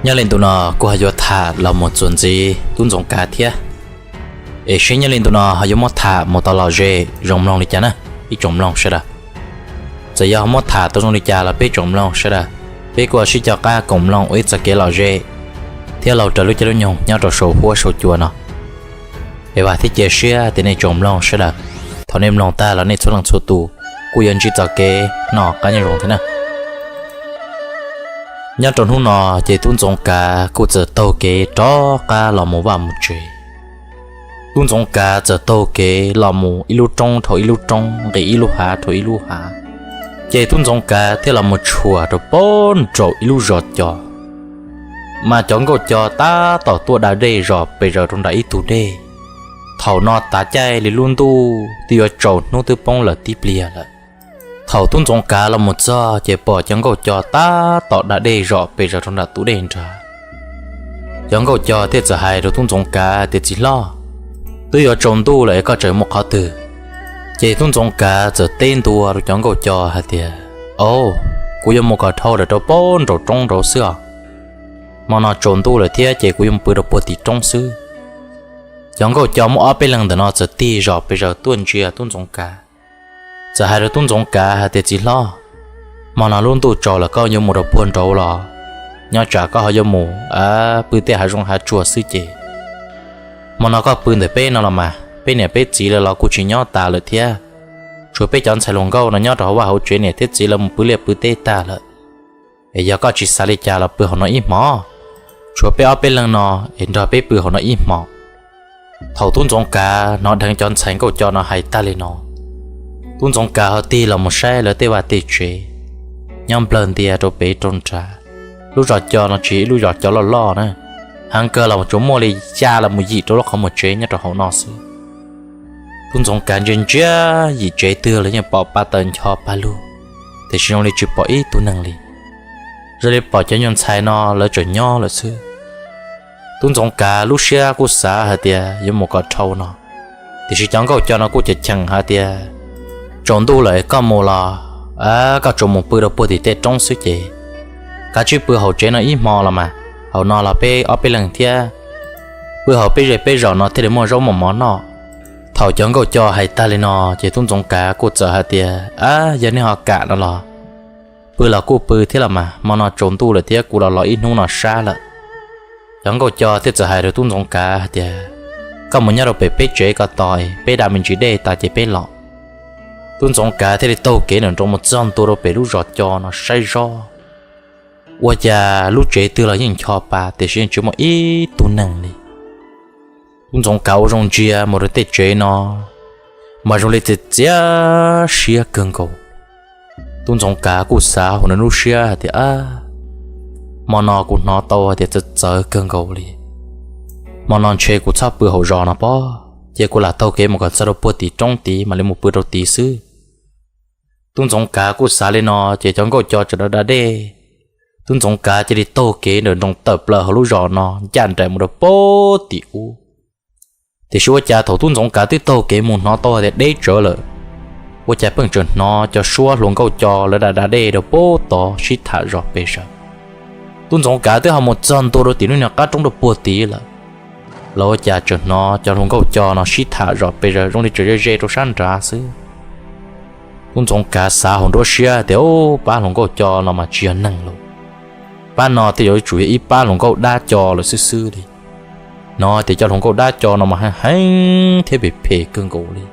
Nyob li ntu no kuj ho yuav tham los mus txuas ntxiv tub Ntxoov Kav thiab. Es seb nyob li ntu no ho yuav muab tham mus tau lom zem zoo mloog li cas na, ib tsoom mloog sawv daws. Txawm yog ho muab tham tau zoo li cas los peb tsoom mloog sawv daws, peb kuj ho sib coj qab koom mloog ua ib txoj kev lom zem thiab laug raws lub caij lub nyoog nyob rau saum huab saum cua no. Es vam thiab cia siab tias nej tsoom mloog sawv daws, thaum nej mloog tag los nej txhua leej txhua tus kuj yuav ntsib txoj kev noj qab nyob zoo thiab na. Nyob rau hnub no ces tub Ntxoov Kav kuj txawm taug kev rov qab los mus vaj mus tsev. Tub Ntxoov Kav txawm taug kev los mus ib lub roob dhau ib lub roob, nqis ib lub hav dhau ib lub hav, ces tub Ntxoov Kav thiaj los mus tshuam rau pem nraum ib lub zos cos. Mas cov nkauj cos tab tom tuaj da dej zom pes zaws rau nram ib tug dej. Thaum no tav caij li lub ntuj twb yuav tsaus hnub twb poob lawm tib pliag lawm. Thaum tub Ntxoov Kav los mus txog ces pom cov nkauj cos tab tom da dej zom pes zaws rau nram tus dej nrad. Cov nkauj cos thiaj txawm hais rau tub Ntxoov Kav tias, Txiv hlob, twb yuav tsaus ntuj lawm es koj tseem mus qhov twg? Ces tub Ntxoov Kav txawm teb ntua rau cov nkauj cos hais tias, Au, kuv yuav mus kom dhau lawm rau pem nraum roob nraud xwb os. Hmo no tsaus ntuj lawm thiab ces kuv yuav mus pw rau puag tim roob xwb. Cov nkauj cos muaj ob peb leeg ntawm no txawm tig zom pes zaws tuaj ntsia tub Ntxoov Kav, txawm hais rau tub Ntxoov Kav hais tias, Txiv hlob, hmo no lub ntuj tsaus lawm koj yuav mus rau puag nraud los? Nyob tsam koj ho yuav mus pw tej hav zoov hav tsuag xwb ces hmo no koj pw ntawm peb no los mas, peb niam peb txiv lawv los kuj tsis nyob tas lawm thiab. Tshuav peb cov ntxhais hluas nkauj no nyob rau hauv vaj hauv tsev, niam thiab txiv lawv mus pw liaj pw teb tag lawm. Es yog koj tsis xav li cas los pw hauv no ib hmos, tshuav peb ob peb leeg no es nrog peb pw hauv no ib hmos. Thaum tub Ntxoov Kav hnov dheev cov ntxhais nkauj cos no hais tag li no, tub Ntxoov Kav ho tig los mus saib lawv tej vaj tej tsev nyob nplawg ntias rau pem rau nrad. Lub zos cos no tsis yog ib lub zos cos loj loj na, heev kawg los tsuas muaj li xya los mus yim rau lub qhov muag tsev nyob rau hauv no xwb. Tub Ntxoov Kav ntsia ntsia yim tsev twg los yeej pom pa taws ncho pa lug, tiam sis zoo li tsis pom ib tug neeg li. Zoo li pom cov nyuag ntxhais no lawv tseem nyob lawm xwb. Tub Ntxoov Kav lub siab kuj xav hais tias yuav mus kom dhau no, tiam sis cov nkauj cos no kuj cheem cheem hais tias, Tsaus ntuj lawm koj mus los koj tsuas mus pw rau puag tim tej roob xwb ces kav tsij pw hauv tsev no ib hmo los mas, hauv no los peb ob peb leeg thiab, pw hauv peb zej peb zos no thiaj li muaj zaub muaj mov noj. Thaum cov nkauj cos hais tag li no ces tub Ntxoov Kav kuj txawm hais tias, Ab, yog nej ho kam no los pw los kuj pw thiab los mas, hmo no tsaus ntuj lawm thiab kuv los los ib hnub no sab lawm. Cov nkauj cos thiaj txawm hais rau tub Ntxoov Kav hais tias, Koj mus nyob rau pem peb tsev ko tos, peb da me ntsis dej tas ces peb los. Tub Ntxoov Kav thiaj li taug kev nram nroos mus txog ntua rau pem lub zos cos no saib zoj, ua cas lub tsev twg los yeej ncho pa tiam sis yeej tsis muaj ib tug neeg li. Tub Ntxoov Kav ua zoo ntsia mus rau tej tsev no mas zoo li txias txias siab kawg nkaus. Tub Ntxoov Kav kuj xav hauv nws lub siab hais tias, Ab, hmo no kuv hnov tau hais tias txawv txawv kawg nkaus li. Hmo no ntshe kuv txhob pw hauv zos no pob, ces kuv lam taug kev mus kom txog rau puag tim roob tid mam li mus pw rau tid xwb. Tub Ntxoov Kav kuj xav li no ces cov nkauj cos tseem da da dej. Tub Ntxoov Kav cia li taug kev nram nroos tawm plaws hauv lub zos no ncaj nraim mus rau puag tim ub. Tiam sis ua cas thaum tub Ntxoov Kav twb taug kev mus hnov tau hais tias deb tsawv lawm, ua cas pheej tseem hnov cov suab hluas nkauj cos lawv da da dej rau puag tod sib tham zom pes zaws. Tub Ntxoov Kav twb ho mus txog ntua rau tim lub niag qab roob rau puag tid lawm, los ua cas tseem hnov cov hluas nkauj cos no sib tham zom pes zaws zoo li tseem ze ze rau sab nrad xwb. Tub Ntxoov Kav xav hauv nruab siab tias, Ub, pab hluas nkauj cos no mas tsis yog neeg lauj. Pab no tej zaum yuav tsum yog ib pab hluas nkauj dab cos lawm xwb xwb li. Hnov tias cov hluas nkauj dab cos no mas heev heev thiab phem phem kawg nkaus li.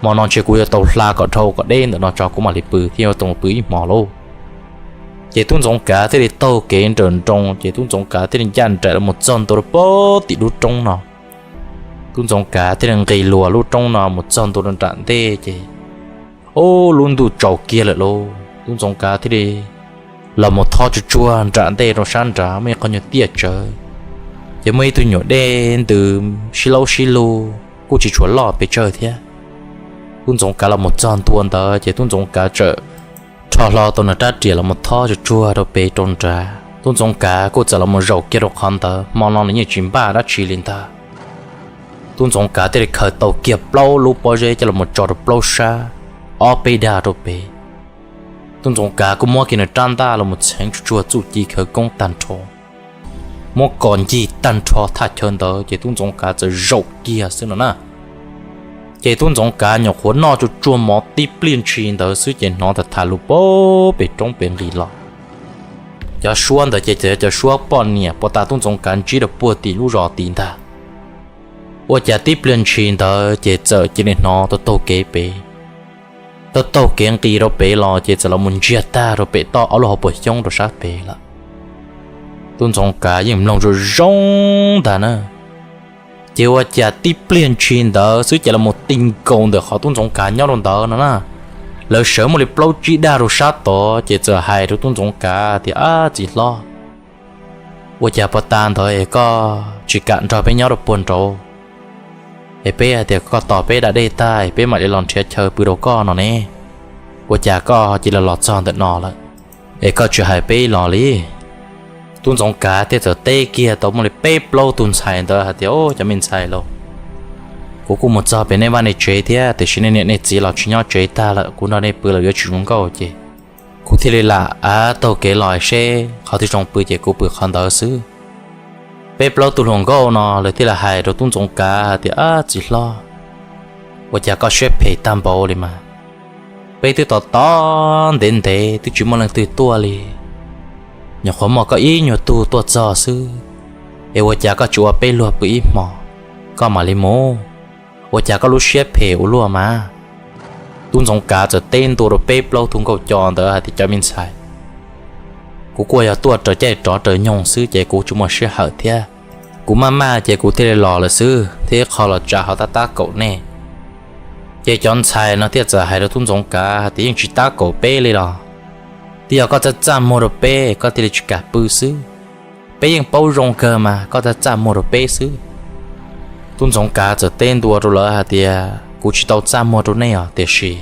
Hmo no ntshe kuv yuav tau hla kom dhau kom deb ntawm no tso kuv mam li pw thiab yuav tau pw ib hmo lauj. Ces tub Ntxoov Kav thiaj li taug kev nram nroos ces tub Ntxoov Kav thiaj li ncaj nraim los mus txog ntua rau puag tim lub roob no. Tub Ntxoov Kav thiaj li nqis luas lub roob no mus txog ntua rau nram ntej ces, ub, lub ntuj tsaus kiag lawm lauj. Tub Ntxoov Kav thiaj li los mus thob tsuag tsuag nram ntej rau sab nrad muaj ib qho nyuag tiaj tsawv, ces muaj ib tug nyuam dej ntws sib laub sib lug kuj tsis tshua loj pes tsawg thiab. Tub Ntxoov Kav los mus txog ntua ntawd ces tub Ntxoov Kav txawm rho hlo tau nws rab riam los mus thob tsuag tsuag rau pem rau nrad. Tub Ntxoov Kav kuj txawm los mus zaum kiag rau qhov ntawd, hmo no nws yeej tsis npaj dab tsi li ntag. Tub Ntxoov Kav thiaj li khaws tau kiag plaub lub pob zeb coj los mus tso rau plaub sab, ob peb dag rau pem. Tub Ntxoov Kav kuj muab kiag nws rab ntaj los mus txheev tsuag tsuag txuj ci khawv koob tag nrho. muab kos ncig tag nrho thaj chaw ntawd ces tub ntxoov kav txawm zaum kiag xwb no na. Ces tub ntxoov kav nyuam qhuav noj tsuag tsuag mov tib pliag ntshis ntawd xwb ces hnov tas tham lus pem roob pem nqis los. Cov suab ntawd ces txawm yog cov suab poj niam puag ta tub ntxoov kav ntsib rau puag tim lub zos tid ntag. Ua cas tib pliag ntshis ntawd ces txawm cia li hnov taug taug kev pem, taug taug kev nqis rau pem los ces txawm los mus ntsiag tag rau pem toj ob lub hauv paus xyoob rau sab pem lawm. Tub ntxoov kav yeej mloog zoo zoo ntag na. Ces ua cas tib pliag ntshis ntawd xwb ces los mus ti nkaus ntawm qhov tub ntxoov kav nyob rau ntawd no na, lawv sawv muaj li plaub tsib dag rau sab tod ces txawm hais rau tub ntxoov kav tias, Ab txiv hlob, ua cas puag ta ntawd es koj tsis kam nrog peb nyob rau puag nraud, es peb hais tias koj tos peb da dej tag peb mam li los nrhiav chaw pw rau koj no ne, ua cas koj cia li los txog ntawm no lawm, es koj tsis hais peb los li? Tub ntxoov kav thiaj txawm teb kiag tau muaj li peb plaub tug ntxhais ntawd hais tias, Cov me ntxhais lauj, kuv kuj mus txog pem nej vaj nej tsev thiab tiam sis nej niam nej txiv los tsis nyob tsev tag lawm, kuv nrog nej pw los yuav tsis zoo nkauj ces kuv thiaj li lam av taug kev los seb qhov twg zoo pw ces kuv pw qhov ntawd xwb. Peb plaub tug hluas nkauj no lawv thiaj li hais rau tub ntxoov kav hais tias, Ab txiv hlob, ua cas koj siab phem tag npaum li mas? Peb twb tos tos ntev ntev twb tsis muaj leej twg tuaj li, nyuam qhuav muaj koj ib nyuag tug tuaj txog xwb, es ua cas koj tsis ua peb luag pw ib hmos, koj mam li mus? Ua cas koj lub siab phem ua luaj mas? Tub ntxoov kav txawm teb ntua rau peb plaub tug nkauj co ntawd hais tias, Cov me ntxhais, kuv kuj yog tuaj raws caij rov raws nyoog xwb ces kuv tsis muaj sij hawm thiab, kuv maj maj ces kuv thiaj li los lawm xwb thiab ib qho los tsa ho tab tab kaum nej. Ces cov ntxhais no thiaj txawm hais rau tub ntxoov kav hais tias, Yeej tsis tab kaum peb li los, twb yog koj txaj txaj muag rau peb koj thiaj li tsis kam pw xwb, peb yeej paub zoo kawg mas koj txaj txaj muag rau peb xwb. Tub ntxoov kav txawm teb ntua rau lawv hais tias, Kuv tsis tau txaj muag rau nej os tiam sis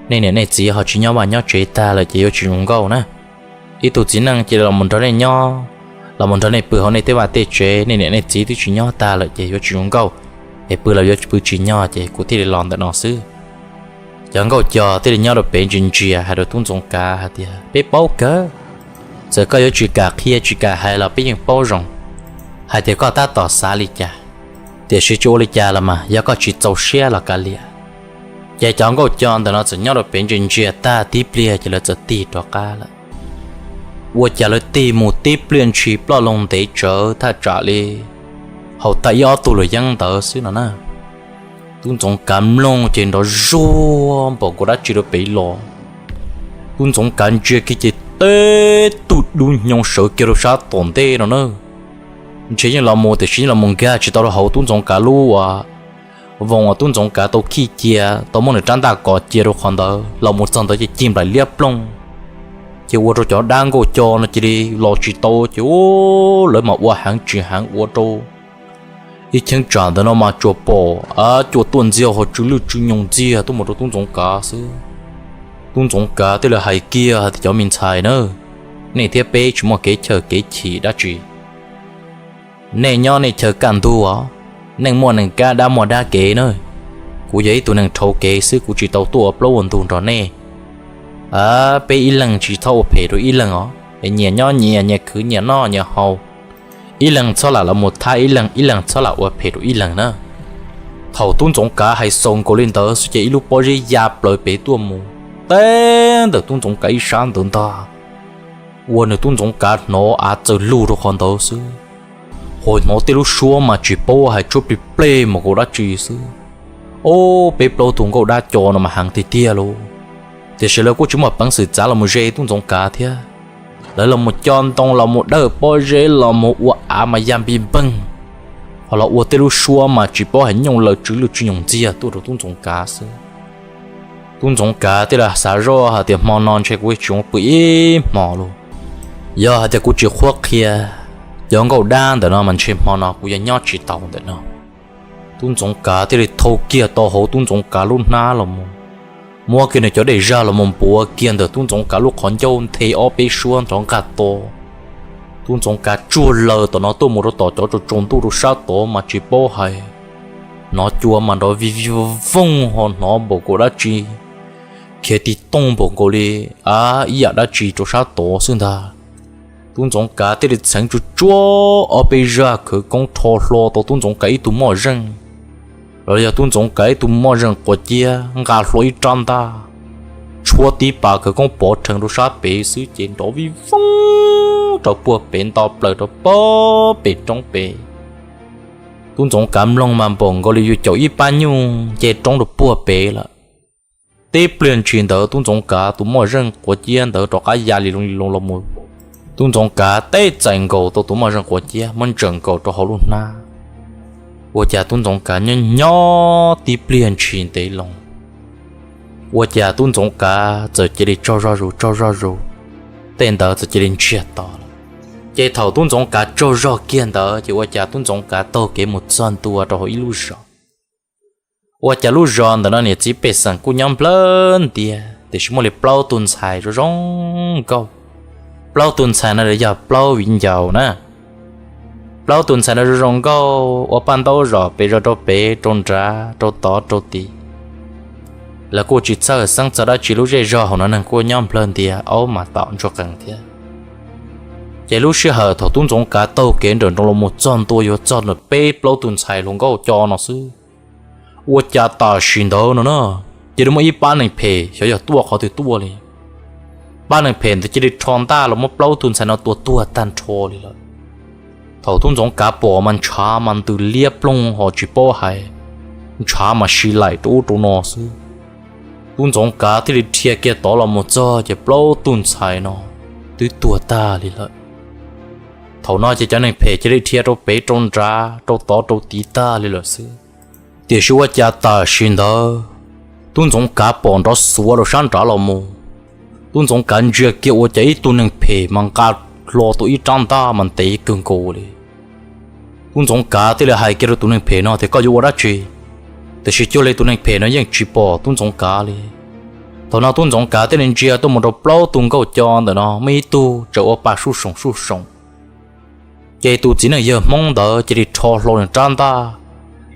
nej niam nej txiv ho tsis nyob vaj nyob tsev tag lawm ces yuav tsis zoo nkauj na. Ib tug txiv neej cia li los mus nrog nej nyob, los mus nrog nej pw hauv nej tej vaj tej tsev, nej niam nej txiv twb tsis nyob tag lawm ces yuav tsis zoo nkauj, es pw los yuav pw tsis nyog ces kuv thiaj li los ntawm no xwb. Cov nkauj co thiaj li nyob rau pem ntsia ntsia hais rau tub ntxoov kav hais tias, Peb paub kawg, txawm koj yuav tsis kam qhia tsis kam hais los peb yeej paub zoo hais tias koj tab tom xav li cas. Tiam sis tsis ua li cas los mas yog koj tsis txaus siab los kav liam. Ces cov nkauj co ntawm no txawm nyob rau pem ntsia ntsia tag tib pliag ces lawv txawm tig rov qab lawm. Ua cas lawv tig mus tib pliag ntshis ploj loo ntev tsawv thaj tsam li hauv tag ib ob tug luam yeeb ntawd xwb no na. Tub ntxoov kav mloog ces nrov zuag npaum nkaus dab tsi rau pem los. Tub ntxoov kav ntsia kiag ces teb tug dub hnyo sawv kiag rau sab tom ntej no na. Ntshe yeej los mus tiam sis yeej los mus nkag tsis tau rau hauv tub ntxoov kav lub uas voos uas tub ntxoov kav tau khij cia, tau muab nws rab ntaj kos cia rau qhov ntawd, los mus txog ntawd ces cig nplaim liab ploog. Ces ua rau cov dab nkauj co no cia li los tsis tau ces lawv mas ua heev tsis heev ua rau ib cheeb tsam ntawm no mas tsuas pom cua tuaj ntxiag ho tsw lwj tsw nyoos ntxiag tuaj mus rau tub ntxoov kav xwb. Tub ntxoov kav thiaj li hais kiag hais tias, Cov me ntxhais na, nej thiab peb tsis muaj kev chaw kev chim dab tsi. Nej nyob nej chaw kaj ntug os, neeg muaj neeg kab dab muaj dab kev na. Kuv yog ib tug neeg dhau kev xwb kuv tsis tau tuaj ua plaub ua ntug nrog nej. Peb ib leeg tsis txhob ua phem rau ib leeg os, nyias nyob nyias, nyias khwv nyias noj nyias haus. Ib leeg txhob lam los mus thab ib leeg, ib leeg txhob lam ua phem rau ib leeg na. Thaum tub ntxoov kav hais xaus nkaus li ntawd xwb ces ib lub pob zeb ya plaws pem tuaj mus teb ntawm tub ntxoov kav ib sab ntawd ntag. Ua nws tub ntxoov kav hnov av txawm lug rau qhov ntawd xwb, ho hnov tej lub suab mas tsis paub hais tshuab plig pleg mus nkaus dab tsi xwb. Ob peb plaub tug nkauj dab co no mas heev tiag tiag lauj, tiam sis lawv kuj tsis muaj peev xwm txav los mus ze tub ntxoov kav thiab. Lawv los mus co ntoo los mus dawj pob zeb los mus ua av mas ya npij npeeg, ho los ua tej lub suab mas tsis paub hais nyooj laws tsw lwj tsw nyoos ntxiag tuaj rau tub ntxoov kav xwb. Tub ntxoov kav thiaj li xav zoj hais tias, Hmo no ntshe kuv tsis zoo pw ib hmo lauj. Yog hais tias kuv tsis qhuab qhia cov nkauj dab ntawm no mas ntshe hmo no kuv yuav nyob tsis tau ntawm no. Tub ntxoov kav thiaj li thau kiag tau hauv tub ntxoov kav lub hnab los mus, muab kiag nws cov dej zaj los mus npuav kiag ntawm tub ntxoov kav lub qhov ncauj nthe ob peb suab nrov nqaj to. Tub ntxoov kav tsuag laws tom no tuaj mus rau tom cov tsaus tsaus ntuj rau sab tod mas tsis paub hais, hnov cua mas nrov vij vij voog ho hnov npaum nkaus dab tsi khiav tig tooj npaum nkaus li ib yam dab tsi rau sab tod xwb ntag. Tub Ntxoov Kav thiaj li txheev tsuj tsuab ob peb zaj khawv koob rho hlo tau tub Ntxoov Kav ib tug moj zeej, los yog tub Ntxoov Kav ib tug moj zeej quav ciab nqa hlo ib rab ntaj, tshuab tib pas khawv koob pov rhees rau sab pem xwb ces nrov vij voob rau puag pem nto plaws rau puag pem roob pem. Tub Ntxoov Kav mloog mas npaum nkaus li yus caum ib pab nyuj nce roob rau puag pem lawm. Tib pliag ntshis ntawd tub Ntxoov Kav tus moj zeej quav ciab ntawd rov qab ya li loo li loo los mus. Tub Ntxoov Kav teb txais nkaus tau tus moj zeej quav ciab muab ntsaws nkaus rau hauv lub hnab. Ua cas tub Ntxoov Kav nyob nyob tib pliag ntshis ntev loo, ua cas tub Ntxoov Kav txawm cia li tsaug zog zus tsaug zog zus, tej ntawd txawm cia li ntsiag to lawm. Ces thaum tub Ntxoov Kav tsaug zog kiag ntawd ces ua cas tub Ntxoov Kav taug kev mus txog ntua rau hauv ib lub zos. Ua cas lub zos ntawm no niam txiv pej xeem kuj nyob nplawg ntias tiam sis muaj li plaub tug ntxhais zoo zoo nkauj. Plaub tug ntxhais no yog plaub viv ncaus na. Plaub tug ntxhais no zoo zoo nkauj ua paj ntaub zom pes zos rau pem rau nrad rau tod rau tid. Lawv kuj tsis txawj xeeb txog dab tsi, lub zej zog hauv no neeg kuj nyob nplawg ntias aub mas tom ntsuag qees thiab. Ces lub sij hawm thaum tub Ntxoov Kav taug kev nrawm nroos los mus txog ntua yuav txog ntawm peb plaub tug ntxhais hluas nkauj co no xwb, ua cas tam sim ntawd no na, cia li muaj ib pab neeg phem xyov yog tuaj qhov twg tuaj li. Pab neeg phem ntawd cia li rho ntaj los muab plaub tug ntxhais no tua tuag tag nrho li lawm. Thaum tub Ntxoov Kav pom mas ntshav mas ntws liab ploog ho tsis paub hais, ntshav mas si laim rau ub rau no xwb. Tub Ntxoov Kav thiaj li dhia kiag tod los mus txog ces plaub tug ntxhais no twb tuag tag li lawm. Thaum no ces cov neeg phem cia li dhia rau pem rau nrad rau tod rau tid tag li lawm xwb. Tiam sis ua cas tam sim ntawd tub Ntxoov Kav pom nrov xuav rau sab nrad los mus. Tub Ntxoov Kav ntsia kiag ua cas ib tug neeg phem mas nqa hlo tau ib rab ntaj mas ntev kawg nkaus li. Tub Ntxoov Kav thiaj li hais kiag rau tus neeg phem no tias koj yuav ua dab tsi, tiam sis cuag li tus neeg phem no yeej tsis pom tub Ntxoov Kav li. Thaum no tub Ntxoov Kav thiaj li ntsia tuaj mus rau plaub tug nkauj co ntawm no muaj ib tug tseem ua pa suj soom suj soom. Ces tus txiv neej yawg Hmoob ntawd cia li rho hlo nws rab ntaj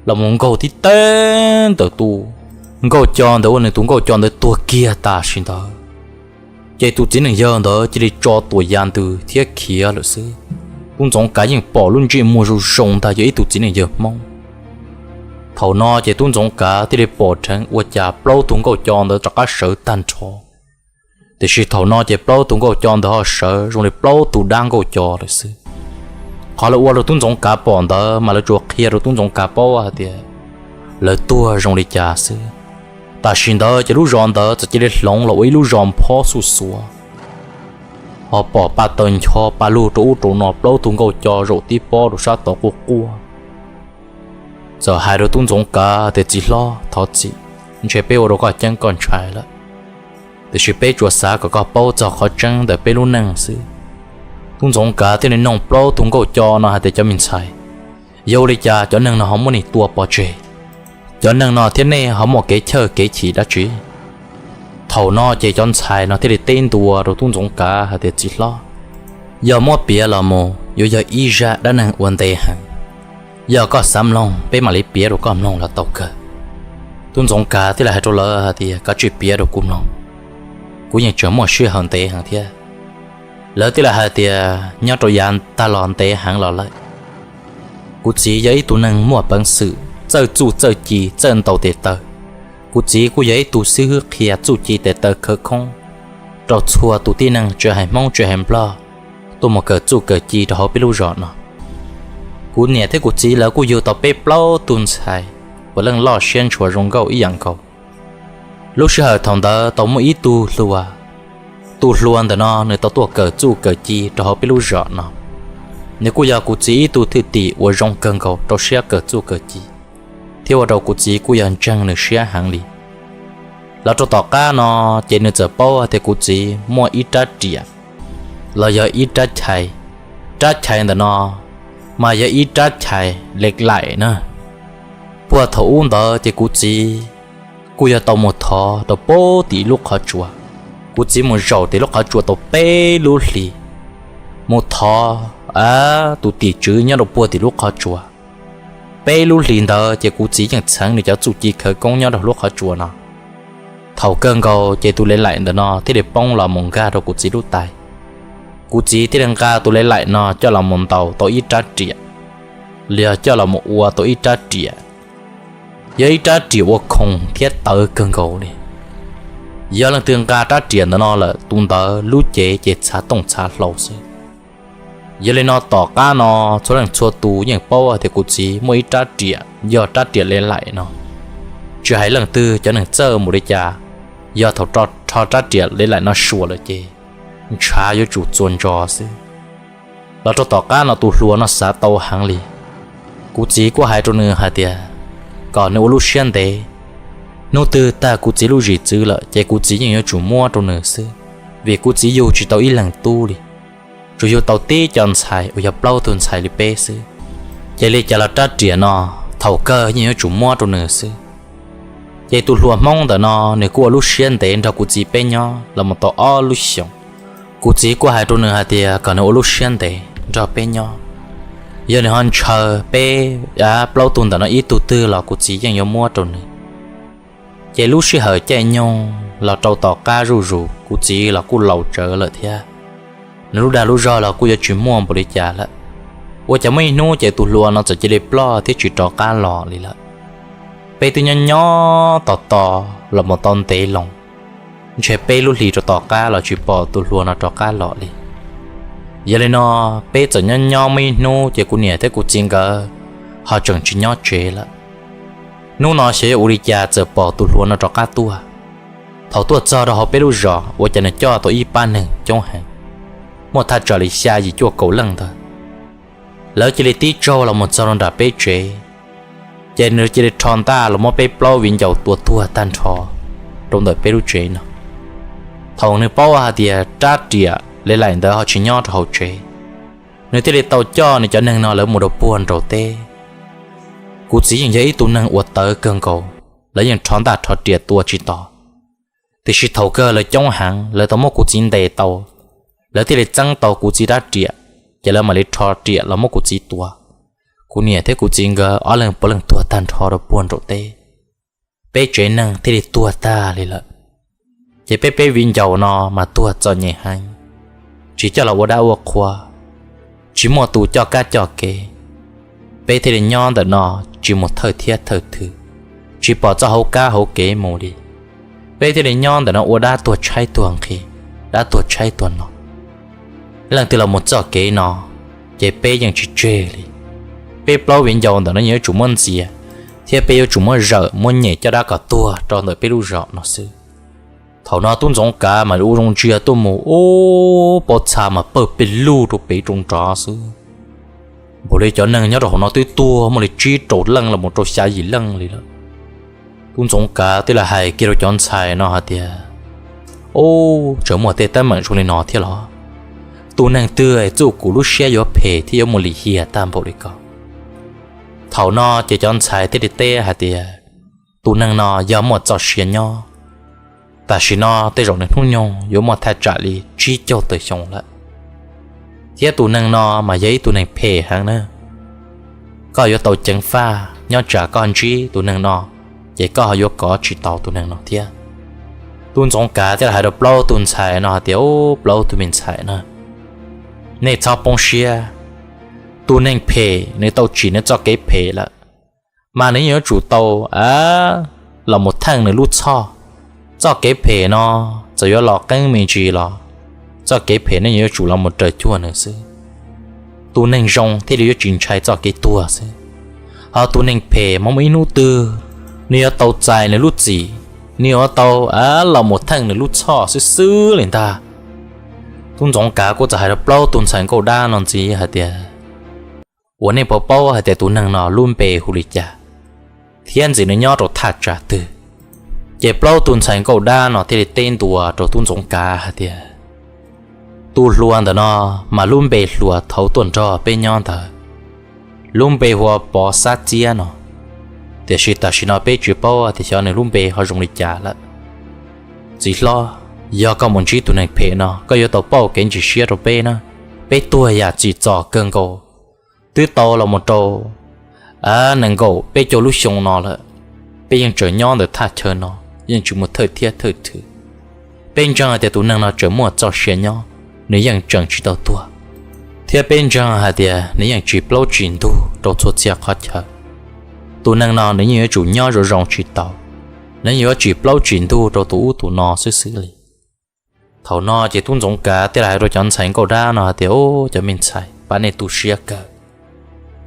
los mus nkaug tib teg ntawm tus nkauj co ntawd ua nws tus nkauj co ntawd tuag kiag tam sim ntawd. Ces tus txiv neej yawg ntawd cia li tso tuam ya ntws thiab khiav lawm xwb. Tub Ntxoov Kav yeej pom lub ntsej muag zoo zoo ntag yog ib tug txiv neej yawg Hmoob. Thaum no ces tub Ntxoov Kav thiaj li pom dheev ua cas plaub tug nkauj co ntawd rov qab sawv tag nrho. Tiam sis thaum no ces plaub tug nkauj co ntawd ho sawv zoo li plaub tug dab nkauj co lawm xwb. Qhov lawv ua rau tub Ntxoov Kav pom ntawd mas lawv tsuas qhia rau tub Ntxoov Kav paub hais tias lawv tuag zoo li cas xwb. Tam sim ntawd ces lub zos ntawd txawm cia li hloov los ua ib lub zos phob xuj xuav, ho pom pa taw ncho pa lug rau ub rau no plaub tug nkauj co zaum tib pob rau sab tod quaj quaj. Txawm hais rau tub Ntxoov Kav tias txiv hlob thov txim, ntshe peb ua rau koj ceeb koj ntshai lawm, tiam sis peb tsuas xav kom koj paub txog qhov tseeb ntawm peb lub neej xwb. Tub Ntxoov Kav thiaj li noog plaub tug nkauj co no hais tias cov me ntxhais, yog ua li cas cov neeg no ho muab nej tua pov tseg? Cov neeg no thiab nej ho muaj kev chawj kev chim dab tsi? Thaum no ces cov ntxhais no thiaj li teb ntua rau tub Ntxoov Kav hais tias txiv hlob, yog muab piav los mus yuav yog ib zaj dab neeg ua ntev heev. Yog koj xav mloog peb mam li piav rau koj mloog los tau kawg. Tub Ntxoov Kav thiaj li hais rau lawv hais tias kav tsij piav rau kuv mloog, kuv yeej tseem muaj sij hawm ntev heev thiab. Lawv thiaj li hais tias nyob rau yav tag los ntev heev los lawm, kuv txiv yog ib tug neeg muaj peev xwm txawj txuj txawj ci txawj ntaus tes taw. Kuv txiv kuj yog ib tug xib hwb qhia txuj ci tes taw khawv koob rau txhua tus tib neeg tsis hais Hmoob tsis hais Nplog tuaj mus kawm txuj kawm ci rau hauv peb lub zos no. Kuv niam thiab kuv txiv lawv kuj yug tau peb plaub tug ntxhais puav leej loj siab ntshua zoo nkauj ib yam nkaus. Lub sij hawm thaum ntawd tau muaj ib tug hluas, tus hluas ntawm no nws tau tuaj kawm txuj kawm ci rau hauv peb lub zos no. Nws kuj yog kuv txiv ib tug thwj tim uas zoo kawg nkaus rau siab kawm txuj kawm ci, thiab ua rau kuv txiv kuj yog ntseeg nws siab heev li. Los rau tom qab no ces nws txawm paub tias kuv txiv muaj ib rab riam los yog ib rab chais. Rab chais ntawm no mas yog ib rab chais le laim na. Puag thaum ub ntawd ces kuv txiv kuj yog tau mus thov rau puag tim lub qhov tsua. Kuv txiv mus zaum tim lub qhov tsua tau peb lub hlis, mus thov tus tim tswv nyob rau puag tim lub qhov tsua. Peb lub hlis ntawd ces kuv txiv yeej txheev nws cov txuj ci khawv koob nyob rau lub qhov tsua no. Thaum kawg nkaus ces tus le laim ntawm no thiaj li poob los mus nkag rau kuv txiv lub tais. Kuv txiv thiaj li nqa tus le laim no coj los mus ntaus tau ib rab riam, los yog coj los mus ua tau ib rab riam. Yog ib rab riam ua khoom thiab tawv kawg nkaus li. Yog leej twg nqa rab riam ntawm no lawm, tus ntawd lub cev ces txhav tooj txhav hlau xwb. Yog li no tom qab no txhua leej txhua tus yeej paub tias kuv txiv muaj ib rab riam yog rab riam le laim no. Tsis hais leej twg cov neeg txawj npaum li cas, yog thaum rho rab riam le laim no suas lawm ces ntshav yuav tsum txuas ntsos xwb. Los rau tom qab no tus hluas no xav tau heev li. Kuv txiv kuj hais rau nws hais tias kom nws ua lub siab ntev, hnub twg tag kuv txiv lub zim txwv lawm ces kuv txiv yeej yuav tsum muab rau nws xwb, vim kuv txiv yug tsis tau ib leeg tub li, tsuas yug tau tib co ntxhais uas yog plaub tug ntxhais li peb xwb. Ces li cas los rab riam no thaum kawg yeej yuav tsum muab rau nws xwb. Ces tus hluas Hmoob ntawm no nws kuj ua lub siab ntev nrog kuv txiv peb nyob los mus tau ob lub xyoos. Kuv txiv kuj hais rau nws hais tias kom nws ua lub siab ntev nrog peb nyob, yog nws ho ntshaw peb plaub tug ntawm no ib tug twg los kuv txiv yeej yuav muab rau nws. Ces lub sij hawm caij nyoog los rau tom qab zuj zus kuv txiv los kuj laus tsawv lawm thiab, nws lub dag lub zog los kuj yuav tsis muaj npaum li cas lawm. Ua cas muaj ib hnub ces tus hluas no txawm cia li ploj thiab tsis rov qab los li lawm. Peb twb nyob nyob tos tos los mus tau ntev loo, ntshe peb lub hlis rau tom qab los tsis pom tus hluas no rov qab los li. Yog li no peb txawm nyob nyob muaj ib hnub ces kuv niam thiab kuv txiv nkawd ho tseem tsis nyob tsev lawm. Hnub no xyov yog ua li cas txawm pom tus hluas no rov qab tuaj. Thaum tuaj txog rau hauv peb lub zos ua cas nws coj tau ib pab neeg coob heev, muaj thaj tsam li xya yim cuaj kaum leej ntawd. Lawv cia li tib tsaug los mus txog rau nram peb tsev, ces nws cia li rho ntaj los muab peb plaub viv ncaus tua tuag tag nrho rau ntawm peb lub tsev no. Thaum nws paub hais tias rab riam le laim ntawd ho tsis nyob rau hauv tsev, nws thiaj li tau coj nws cov neeg no lawv mus rau puag nraum teb. Kuv txiv yeej yog ib tug neeg uas tawv kawg nkaus, lawv yeej rho ntaj rho riam tua tsis tos. Tiam sis thaum kawg lawv coob heev, lawv tau muab kuv txiv ntes tau, lawv thiaj li txeeb tau kuv txiv rab riam, ces lawv mam li rho riam los muab kuv txiv tua. Kuv niam thiab kuv txiv nkawd ob leeg puav leej tuag tag nrho rau puag nraum teb. Peb tsev neeg thiaj li tuag tag li lawm. Ces peb peb viv ncaus no mas tuag txom nyem heev, tsis coj los ua dab ua qhua, tsis muaj tus coj kab coj kev. Peb thiaj li nyob ntawm no tsis mus thawj thiab thawj thwm, tsis pom txoj hauv kab hauv kev mus li. Peb thiaj li nyob ntawm no ua dab tuag tshaib tuag nqhis, dab tuag tshaib tuag no. Leej twg los mus txoj kev no, ces peb yeej tsis tseg li. Peb plaub viv ncaus ntawm no yuav tsum muab ntxias, thiab peb yuav tsum muab zawm muab nyem coj dab kom tuag rau ntawm peb lub zos no xwb. Thaum no tub Ntxoov Kav mas ua zoo ntsia tuaj mus ub, pob txha mas pawg pes lug rau pem rau nrad xwb. Npaum li cov neeg nyob rau hauv no twb tuag muaj li tsib rau leej los mus rau xya yim leej li lawm. Tub Ntxoov Kav thiaj li hais kiag rau cov ntxhais no hais tias, Ub, tseem muaj tej teeb meem zoo li no thiab los? Tus neeg twg txuj kuv lub siab yuav phem thiab yuav mus lim hiam tag npaum li ko? Thaum no ces cov ntxhais thiaj li teb hais tias, Tus neeg no yog muaj txoj sia nyob, tam sim no tej zaum nws hnub nyoog yuav muaj thaj tsam li tsib caug tawm xyoo lawm. Thiab tus neeg no mas yog ib tug neeg phem heev na. Koj yuav tau ceev faj, nyob tsam koj ntsib tus neeg no, ces koj ho yuav kov tsis tau tus neeg no thiab. Tub Ntxoov Kav thiaj li hais rau plaub tug ntxhais no hais tias, Ub, plaub tug me ntxhais na, nej txhob poob siab. Tus neeg phem nws tau tsim nws txoj kev phem lawm, mas nws yeej yuav tsum tau los mus theej nws lub txhoj. Txoj kev phem no txawm yuav los qeeb me ntsis los, txoj kev phem no yuav tsum los mus raws cuag nws xwb. Tus neeg zoo thiaj li yuav tsis ntshai txoj kev tuag xwb. Ho tus neeg phem mas muaj ib hnub twg nws yuav tau txais nws lub txim, nws yuav tau los mus theej nws lub txhoj xwb xwb li ntag. Tub Ntxoov Kav kuj txawm hais rau plaub tug ntxhais nkauj dab no ntxiv hais tias, Ua nej puas paub hais tias tus neeg no lub npe hu li cas, thiab ntxim nws nyob rau thaj tsam twg? Ces plaub tug ntxhais nkauj dab no thiaj li teb ntua rau tub Ntxoov Kav hais tias, Tus hluas ntawm no mas lub npe hluas thaum tuaj nrog peb nyob ntawd, lub npe hu ua Pov Xab Txiab no, tiam sis tam sim no peb tsis paub tias xyov nws lub npe ho zoo li cas lawm. Txiv hlob, yog koj mus ntsib tus neeg phem no, koj yuav tau pauj kev ntsis siab rau peb na. Peb tuag yam tsim txom kawg nkaus, twb tau los mus rau nees nkaum peb caug lub xyoo no lawm. Peb yeej tseem nyob ntawm thaj chaw no, yeej tsis mus thawj thiab thawj thwm. Peb ntseeg hais tias tus neeg no tseem muaj txoj sia nyob, nws yeej tseem tsis tau tuag, thiab peb ntseeg hais tias nws yeej tsis plaub tsis ntug rau txhua txhia qhov chaw. Tus neeg no nws yeej yuav tsum nyob zoo zoo tsis tau, nws yeej yuav tsis plaub tsis ntug rau tus ub tus no xwb xwb li. Thaum no ces tub Ntxoov Kav thiaj li hais rau cov ntxhais nkauj dab no hais tias, Ub, cov me ntxhais, pab nej tu siab kawg.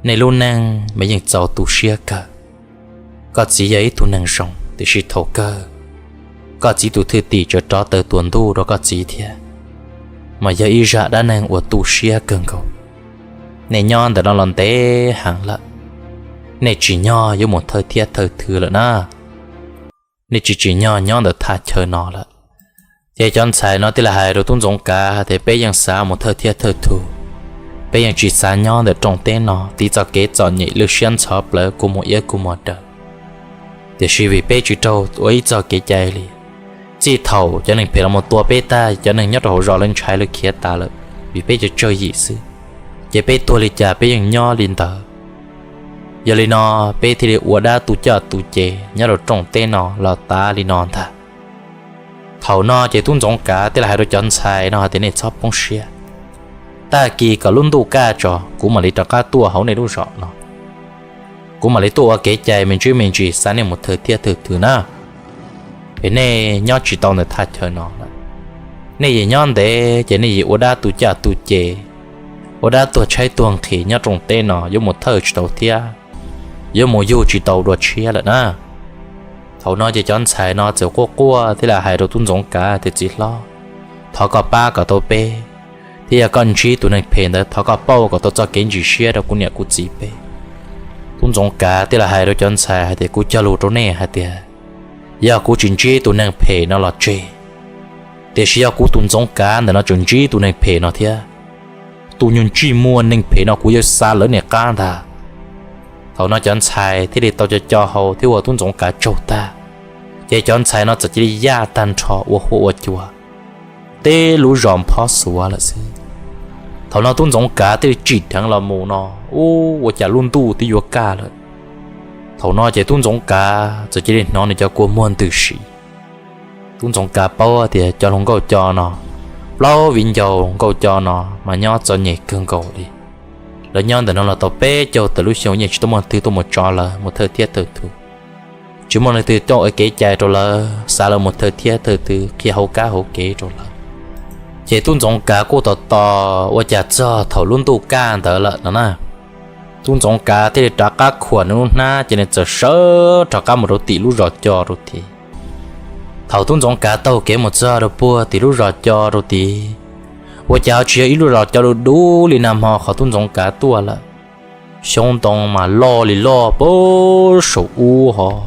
Nej lub neej mas yeej txaus tu siab kawg. Koj txiv yog ib tug neeg zoo, tiam sis thaum kawg koj txiv tus thwj tim tseem rov taw tuas ntuj rau koj txiv thiab, mas yog ib zaj dab neeg uas tu siab kawg nkaus. Nej nyob ntawm no los ntev heev lawm, nej tsis nyob yuav mus thawj thiab thawj thw lawm na. Nej tsis tsim nyog nyob ntawm thaj chaw no lawm. Ces cov ntxhais no thiaj li hais rau tub Ntxoov Kav tias, Peb yeej xav mus thawj thiab thawj thw, peb yeej tsis xav nyob ntawm rooj teb no, tiv txoj kev txom nyem lwj siab ntxhov plawv, kua muag iab kua muag daw. Tiam sis vim peb tsis raug ua ib txoj kev cai li, txij thaum cov neeg phem los mus tua peb tag, cov neeg nyob rau hauv zos lawv ntshai lawv khiav tas lawm, vim peb cov tsawg yim xwb, ces peb tuag li cas peb yeej nyob li ntawd. Yog li no, peb thiaj li ua dab tu coj tu ces nyob rau rooj teb no los tas li no ntag. Thaum no ces tub Ntxoov Kav thiaj li hais rau cov ntxhais no hais tias, Nej txhob poob siab, tag kis kom lub ntuj kaj tso kuv mam li rov qab tuaj hauv nej lub zos no. Kuv mam li tuaj ua kev cai me ntsis me ntsis xa nej mus thawj thiab thawj thw na. Es nej nyob tsis tau ntawm thaj chaw no lawm. Nej yim nyob ntev ces nej yim ua dab tu coj tu ces, ua dab tuag tshaib tuag nqhis nyob rooj teb no yuav mus thawj tsis tau thiab, yuav mus yug tsis tau dua tshiab lawm na. Thaum no ces cov ntxhais no txawm quaj quaj thiab hais rau tub Ntxoov Kav tias, Txiv hlob, thov koj pab kom tau peb, thiab yog koj ntsib tus neeg phem ntawd thov koj pauj kom tau txoj kev ntsim siab rau kuv niam kuv txiv peb. Tub Ntxoov Kav thiaj li hais rau cov ntxhais hais tias, Kuv cog lus rau nej hais tias, yog kuv tsis ntsib tus neeg phem no los tseg, tiam sis yog kuv tus Ntxoov Kav ntawm no tseem ntsib tus neeg phem no thiab, tus nyuag ntsej muag neeg phem no kuv yuav xa lawv niam qab ntag. Thaum no cov ntxhais thiaj li tau co co hau thiab ua tub Ntxoov Kav tsaug tag, ces cov ntxhais no txawm cia li yaj tag nrho ua huab ua cua, teb lub zos phob xuav lawm xwb. Thaum no tub Ntxoov Kav thiaj li tsim dheev los mus no, ub, ua cas lub ntuj twb yuav kaj lawm. Thaum no ces tub Ntxoov Kav txawm cia li hnov nws cov kua muag ntws si. Tub Ntxoov Kav paub tias cov hluas nkauj co no, plaub viv ncaus nkauj co no mas nyob txom nyem kawg nkaus li. Lawv nyob ntawm no los tau peb caug tawm lub xyoo yeej tsis tau muaj leej twg tuaj mus tso lawv mus thawj thiab thawj thw, tsis muaj leej twg coj ua kev cai rau lawv, xav lawv mus thawj thiab thawj thw qhia hauv kab hauv kev rau lawv. Ces tub Ntxoov Kav kuj tos tos ua cas txog thaum lub ntuj kaj ntawd lawm no na, tub Ntxoov Kav thiaj li rov qab khuam nws lub hnab ces nws txawm sawv rov qab mus rau tim lub zos co rau tid. Thaum tub Ntxoov Kav taug kev mus txog rau puag tim lub zos co rau tid, ua cas ho tsis yog ib lub zos co du du li nag hmo qhov tub Ntxoov Kav tuaj lawm. Xyoob ntoo mas loj li loj puag saum ub hos,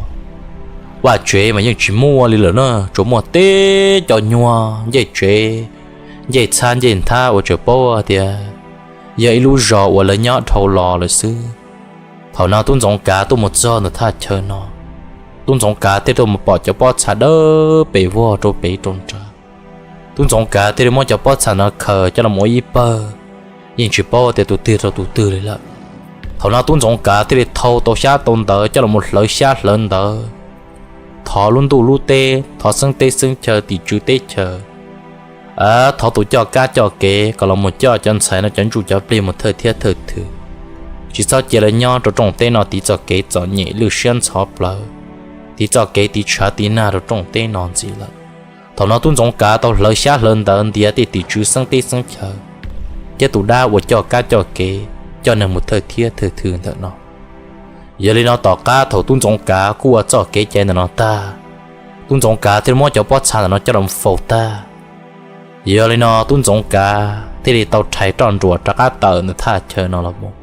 vaj tsev mas yeej tsis muaj li lawm na, tsuas muaj teb cov nyuag ncej tsev, ncej txhab ncej nthab uas tseem paub tias yog ib lub zos uas lawv nyob dhau los lawm xwb. Thaum no tub Ntxoov Kav tuaj mus txog ntawm thaj chaw no, tub Ntxoov Kav thiaj tuaj mus pom cov pob txha dawb pes vog rau pem rau nrad. Tub Ntxoov Kav thiaj li muab cov pob txha no khaws coj los ua ib pawg, yeej tsis paub tias tus twg rau tus twg li lawm. Thaum no tub Ntxoov Kav thiaj li thau tau xyab tau ntawv coj los hlawv xyab hlawv ntawv, thov lub ntuj lub teb, thov xeeb teb xeeb chaw, tim tswv teb chaws, thov tus coj kab coj kev kom los mus coj cov ntxhais no cov ntsuj cov plig mus thawj thiab thawj thw, tsis txhob cia lawv nyob rau rooj teb no tiv txoj kev txom nyem lwj siab ntxhov plawv, tiv txoj kev tiv tshav tiv nag rau rooj teb no ntxiv lawm. Thaum no tub Ntxoov Kav tau hlawv xyab hlawv ntawv ntiav tej tim tswv xeeb teb xeeb chaw, thiab tus dab uas coj kab coj kev coj neeg mus thawj thiab thawj thw ntawm no. Yog li no tom qab thaum tub Ntxoov Kav kuj ua txoj kev cai ntawm no tag, tub Ntxoov Kav thiaj muab cov pob txha ntawm no coj los faus tag. Yog li no tub Ntxoov Kav thiaj li tau rhais roj nruas rov qab tawm ntawm thaj chaw no los mus.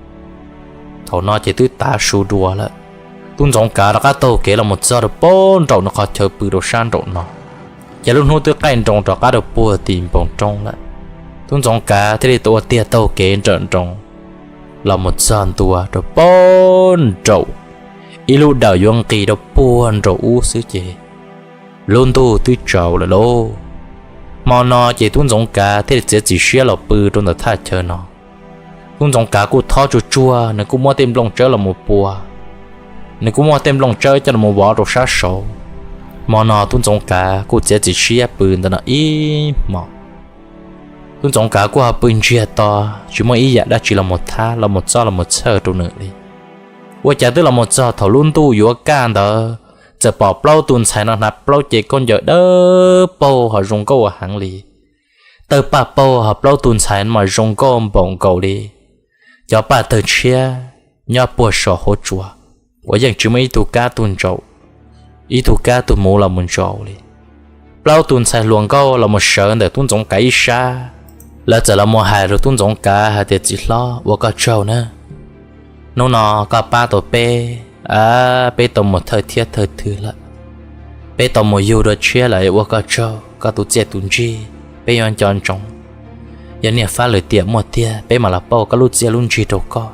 Thaum no ces twb tav su dua lawm, tub Ntxoov Kav rov qab taug kev los mus txog rau puag nraum nws qhov chaw pw rau sab nraum no, ces lub hnub twb qaij nroos rov qab rau puag tim npoo roob lawm. Tub Ntxoov Kav thiaj li tau ua tiag taug kev nrawm nroos los mus txog ntua rau puag nraum ib lub dawm yuav nqis rau puag nraum ub xwb ces lub ntuj twb tsaus lawm lauj. Hmo no ces tub Ntxoov Kav thiaj li txiav txim siab los pw rau ntawm thaj chaw no. Tub Ntxoov Kav kuj thob tsuag tsuag, nws kuj muab tej nplooj tsawb los mus pua, nws kuj muab tej nplooj tsawb coj los vov rau sab saud. Hmo no tub Ntxoov Kav kuj txiav txim siab pw ntawm no ib hmos. Tub Ntxoov Kav kuj ho pw ntsiag to, tsis muaj ib yam dab tsi los mus thab los mus txhawj rau nws li. Ua cas twb los mus txog thaum lub ntuj yuav kaj ntawd, txawm pom plaub tus ntxhais no hnav plaub cev khaub ncaws dawb paug ho zoo nkauj heev li. Tawg paj paug ho plaub tus ntxhais no mas zoo nkauj npaum nkaus li cov paj tawg tshiab nyob puag saum hauv tsua uas yeej tsis muaj ib tug kab tug ntsaum, ib tug kab tug muv los mus ntsaum li. Plaub tus ntxhais hluas nkauj los mus sawv ntawm Tub Ntxoov Kav ib sab, lawv txawm los mus hais rau Tub Ntxoov Kav hais tias, Txiv hlob, ua koj tsaug na, hnub no koj pab tau peb, peb tau mus thawj thiab thawj twg lawm. Peb tau mus yug dua tshiab lawm, ua koj tsaug koj tus txiaj tus ntsig, peb yuav nco ntsoov. Yog niaj fab lwm tiam muaj tiag peb mam los pauj koj lub txiaj lub ntsig rau koj.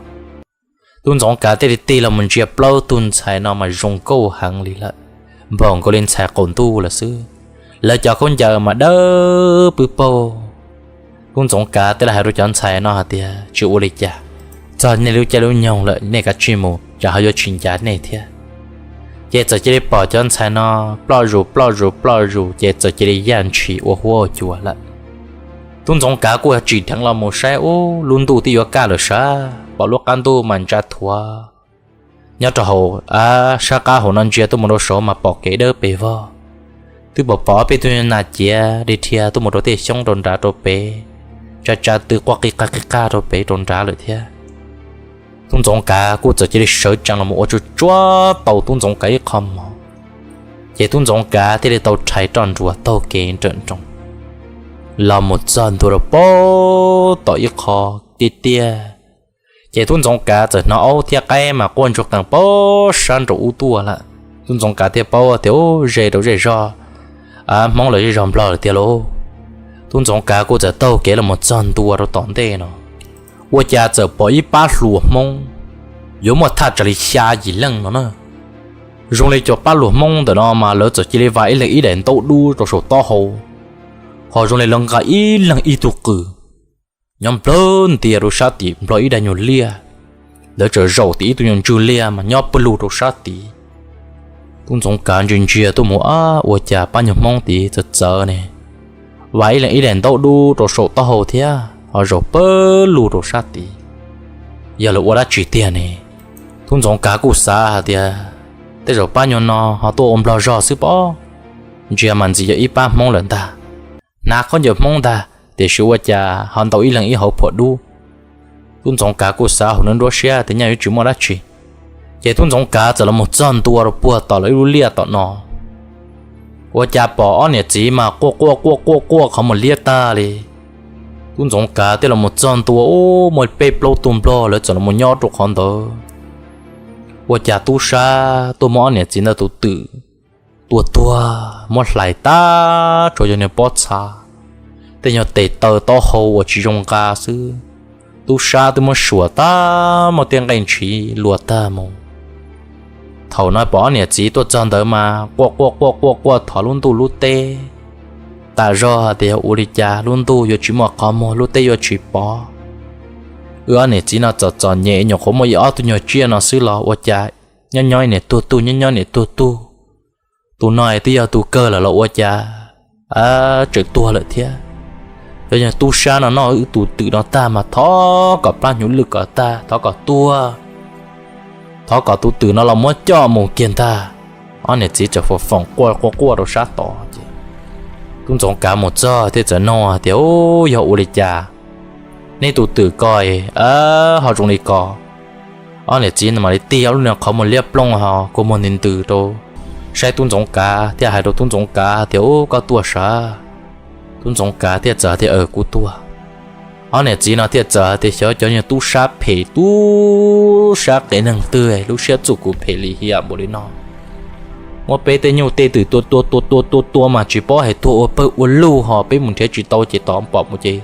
Tub Ntxoov Kav thiaj li tig los mus ntsia plaub tug ntxhais no mas zoo nkauj heev li lawm, npaum nkaus li ntxhais qaum ntuj lawm xwb. Lawv cov khaub ncaws mas dawb pw paug. Tub Ntxoov Kav thiaj li hais rau cov ntxhais no hais tias, Tsis ua li cas, txog nej lub caij lub nyoog lawm, nej kav tsij mus, tsam ho yuav tsis ncav nej thiab. Ces txawm cia li pom cov ntxhais no ploj zus ploj zus ploj zus ces txawm cia li yaj ntshis ua huab ua cua lawm. Tub Ntxoov Kav kuj tsim dheev los mus saib, ub, lub ntuj twb yuav kaj lawm sav, pom lub qab ntuj mas ntsa thuav nyob rau hauv sab qab hauv no ntsia tuaj mus rau saud mas pom kev dawb pes vog. Twb pom pom ob peb tug nas ciav dhia dhia tuaj mus rau tej xyoob rau nrad rau pem, tsa tsa tw quaj qig qaj qig qaj rau pem rau nrad lawm thiab. Tub Ntxoov Kav kuj txawm cia li sawv tsees los mus ua tsuag tsuag tau Tub Ntxoov Kav ib qho mov, ces Tub Ntxoov Kav thiaj li tau rhais roj nruas taug kev nrawm nroos los mus txog ntua rau pem tom ib qho tiaj tiaj. Ces Tub Ntxoov Kav txawm hnov aub thiab qaib mas quaj ntsuag qees pem sab nraum ub tuaj lawm. Tub Ntxoov Kav thiaj paub tias, ub, ze rau zej zog Hmoob lawm zej zog Nplog lawm tiag lauj. Tub Ntxoov Kav kuj txawm taug kev los mus txog ntua rau tom ntej no, ua cas txawm pom ib pab hluas Hmoob yuav muaj thaj tsam li xya yim leej no na. Zoo li cov pab hluas Hmoob ntawm no mas lawv txawm cia li vas ib leeg ib daim ntaub dub rau saum taub hau, ho zoo li lawv nqa ib leeg ib tug qws nyob nplawg ntias rau sab tim nplog ib daim nyuag liaj. Lawv txawm zaum tim ib tug nyuag ntswg liaj mas nyob pawg lug rau sab tid. Tub Ntxoov Kav ntsia ntsia tuaj mus, ab, ua cas pab nyuag Hmoob tid txawv txawv ne, vas ib leeg ib daim ntaub dub rau saum taub hau thiab ho zaum pawg lug rau sab tid. Yog lawv ua dab tsi tiag ne? Tub Ntxoov Kav kuj xav hais tias, tej zaum pab nyuag no ho tuaj ua nplog zog xwb pob, ntsia mas ntxim yog ib pab Hmoob lawm ntag, hnav khaub ncaws Hmoob ntag, tiam sis ua cas ho ntaus ib leeg ib hauv phuam dub. Tub Ntxoov Kav kuj xav hauv nruab siab tias nyaj yuav tsis muaj dab tsi. Ces Tub Ntxoov Kav txawm los mus txog ntua rau puag tom lawv ib lub liaj tom no, ua cas pom ob niam txiv mas quaj quaj quaj quaj quaj qhov muag liab tag li. Tub Ntxoov Kav thiaj los mus txog ntua, ub, muaj peb plaub tug nplog lawv txawm los mus nyob rau qhov ntawd. Ua cas tub sab tuaj muab ob niam txiv ntawd tus twm tua tuag, muab hlais tag tsuas yog niag pob txha, tej nyuag tes taw taub hau uas tsis zoo nqa xwb. Tub sab twb muab suam tag, muaj tej nqaij ntshiv luas tag mus. Thaum no pom ob niam txiv tuaj txog ntawd mas quaj quaj quaj quaj quaj thov lub ntuj lub teb, tas zog hais tias yog ua li cas lub ntuj yuav tsis muaj qhov muag, lub teb yuav tsis pov. Wb ob niam txiv no txom txom nyem, nyuam qhuav muaj ib ob tug nyuag tsiaj no xwb los ua cas nyob nyob niam tuag tug, nyob nyob niam tuag tug. Tus no twb yog tus kawg lawm los ua cas tseem tuag lawm thiab. Yog tub sab no noj wb tus twm no tag mas thov kom plab hnyuv lwj kom tag, thov kom tuag, thov kom tus twm no los muab coj mus kiag ntag. Ob niam txiv txawm foom foom quaj quaj quaj rau sab tod ces Tub Ntxoov Kav mus txog thiaj txawm nug tias, Ub, yog ua li cas neb tus twm ko ho zoo li ko? Ob niam txiv no mam li tig ob lub niag qhov muag liab ploog ho kua muag ntws ntws rau saib Tub Ntxoov Kav thiaj hais rau Tub Ntxoov Kav tias, Ub, koj tuaj sav? Tub Ntxoov Kav thiaj txawm tias, Kuv tuaj. Ob niam txiv no thiaj txawm tias, Xyov cov niag tub sab phem, tub sab qias neeg twg lub siab txuj kum phem lim hiam npaum li no, muab peb tej nyuj tej twm tua tua tua tua tua tua mas tsis paub hais tuag ua pawg ua lug, ho peb mus nrhiav tsis tau ces tom pom mus ces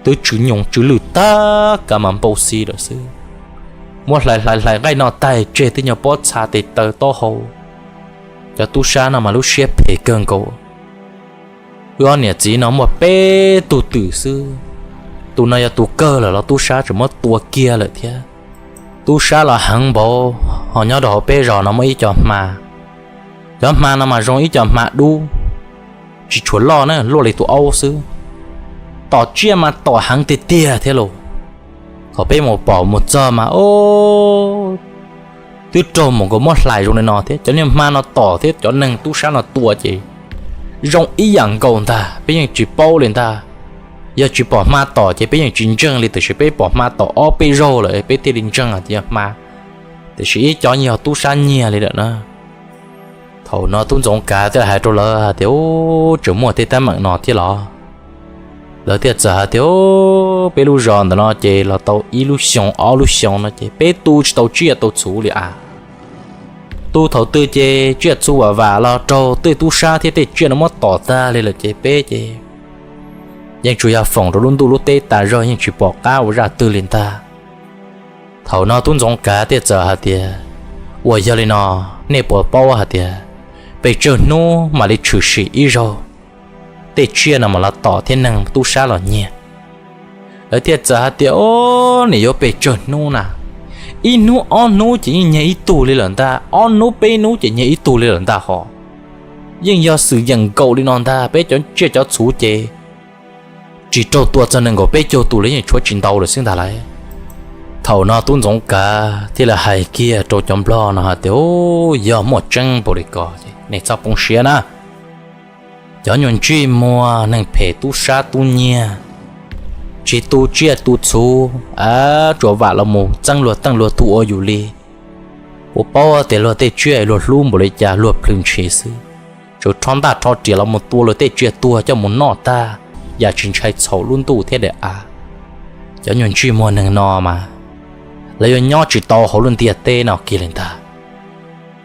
twb tsw nyoos tsw lwj tag kav mas npau xi lawm xwb. Muab hlais hlais hlais nqaij no tag tseg tej nyuag pob txha tes taw taub hau, cov tub sab no mas lub siab phem kawg nkaus. Wb ob niam txiv no muaj peb tug twm xwb, tus no yog tus kawg lawm los tub sab tseem muab tua kiag lawm thiab. Tub sab los heev npaum, ho nyob rau hauv peb zos no muaj ib co hma. Cov hma no mas zoo ib co hma dub, tsis tshua loj na, luaj li tus aub xwb. tom tsiaj mas tom heev tiag tiag thiab lauj. Thaum peb mus pom mus txog mas, o, twb raug mus nkaus muab hlais zoo li no thiab. Cov niag hma no tom thiab cov neeg tub sab no tua ces zoo ib yam nkaus ntag, peb yeej tsis paub li ntag. Yog tsis pom hma tom ces peb yeej tsis ntseeg li, tiam sis peb pom hma tom ob peb zaug lawm peb thiaj li ntseeg tias yog hma, tiam sis ib cov yog tub sab nyiag li lawm na. Thaum no tub Ntxoov Kav thiaj hais rau lawv hais tias, u, tseem muaj tej teeb meem no thiab los? Lawv thiaj txawm hais tias, u, peb lub zos ntawm no ces los tau ib lub xyoo ob lub xyoo no ces peb tu tsis tau tsiaj tau txhu li a. Tu thaum twg ces tsiaj txhu vam vam los raug tej tub sab thiab tej tsiaj no muab tom tag li lawm ces peb ces yeej tsuas yog foom rau lub ntuj lub teb tas zog, yeej tsis pom qab ua zaj twg li ntag. Thaum no tub Ntxoov Kav thiaj txawm hais tias, uas yog li no, nej puas paub hais tias pes tsawg hnub mam li tshwm sim ib zaug tej tsiaj no mam los tom thiab neeg tub sab los nyiag? Lawv thiaj txawm hais tias, o, nim yuav pes tsawg hnub na, ib hnub ob hnub ces yeej nyiag ib tug li lawm ntag, ob hnub peb hnub ces nyiag ib tug li lawm ntag hos. Yeej yog xwm yeem nkaus li no ntag, peb cov tsiaj cov txhu ces tsis raug tua txog nees nkaum peb caug tus los yeej tshuav tsis ntau lawm xwb ntag lauj. Thaum no tub Ntxoov Kav thiaj li hais kiag rau cov nplog no hais tias, u, yog muaj tseeb npaum li ko nej txhob poob siab na. Cov nyuag ntsej muag neeg phem tub sab tub nyiag, tsis tu tsiaj tu txhu, a, tsuas vam los mus txeeb luag teej luag tug ua yus li. Kuv paub tias luag tej tsiaj luag hlub npaum li cas luag plhws ntshis xwb, tsuas rho ntaj rho riam los mus tua luag tej tsiaj tuag coj mus noj tag, yam tsis ntshai txhaum lub ntuj thiab daim av. Cov nyuag ntsej muag neeg no mas lawv yuav nyob tsis tau hauv lub ntiaj teb no kiag li ntag.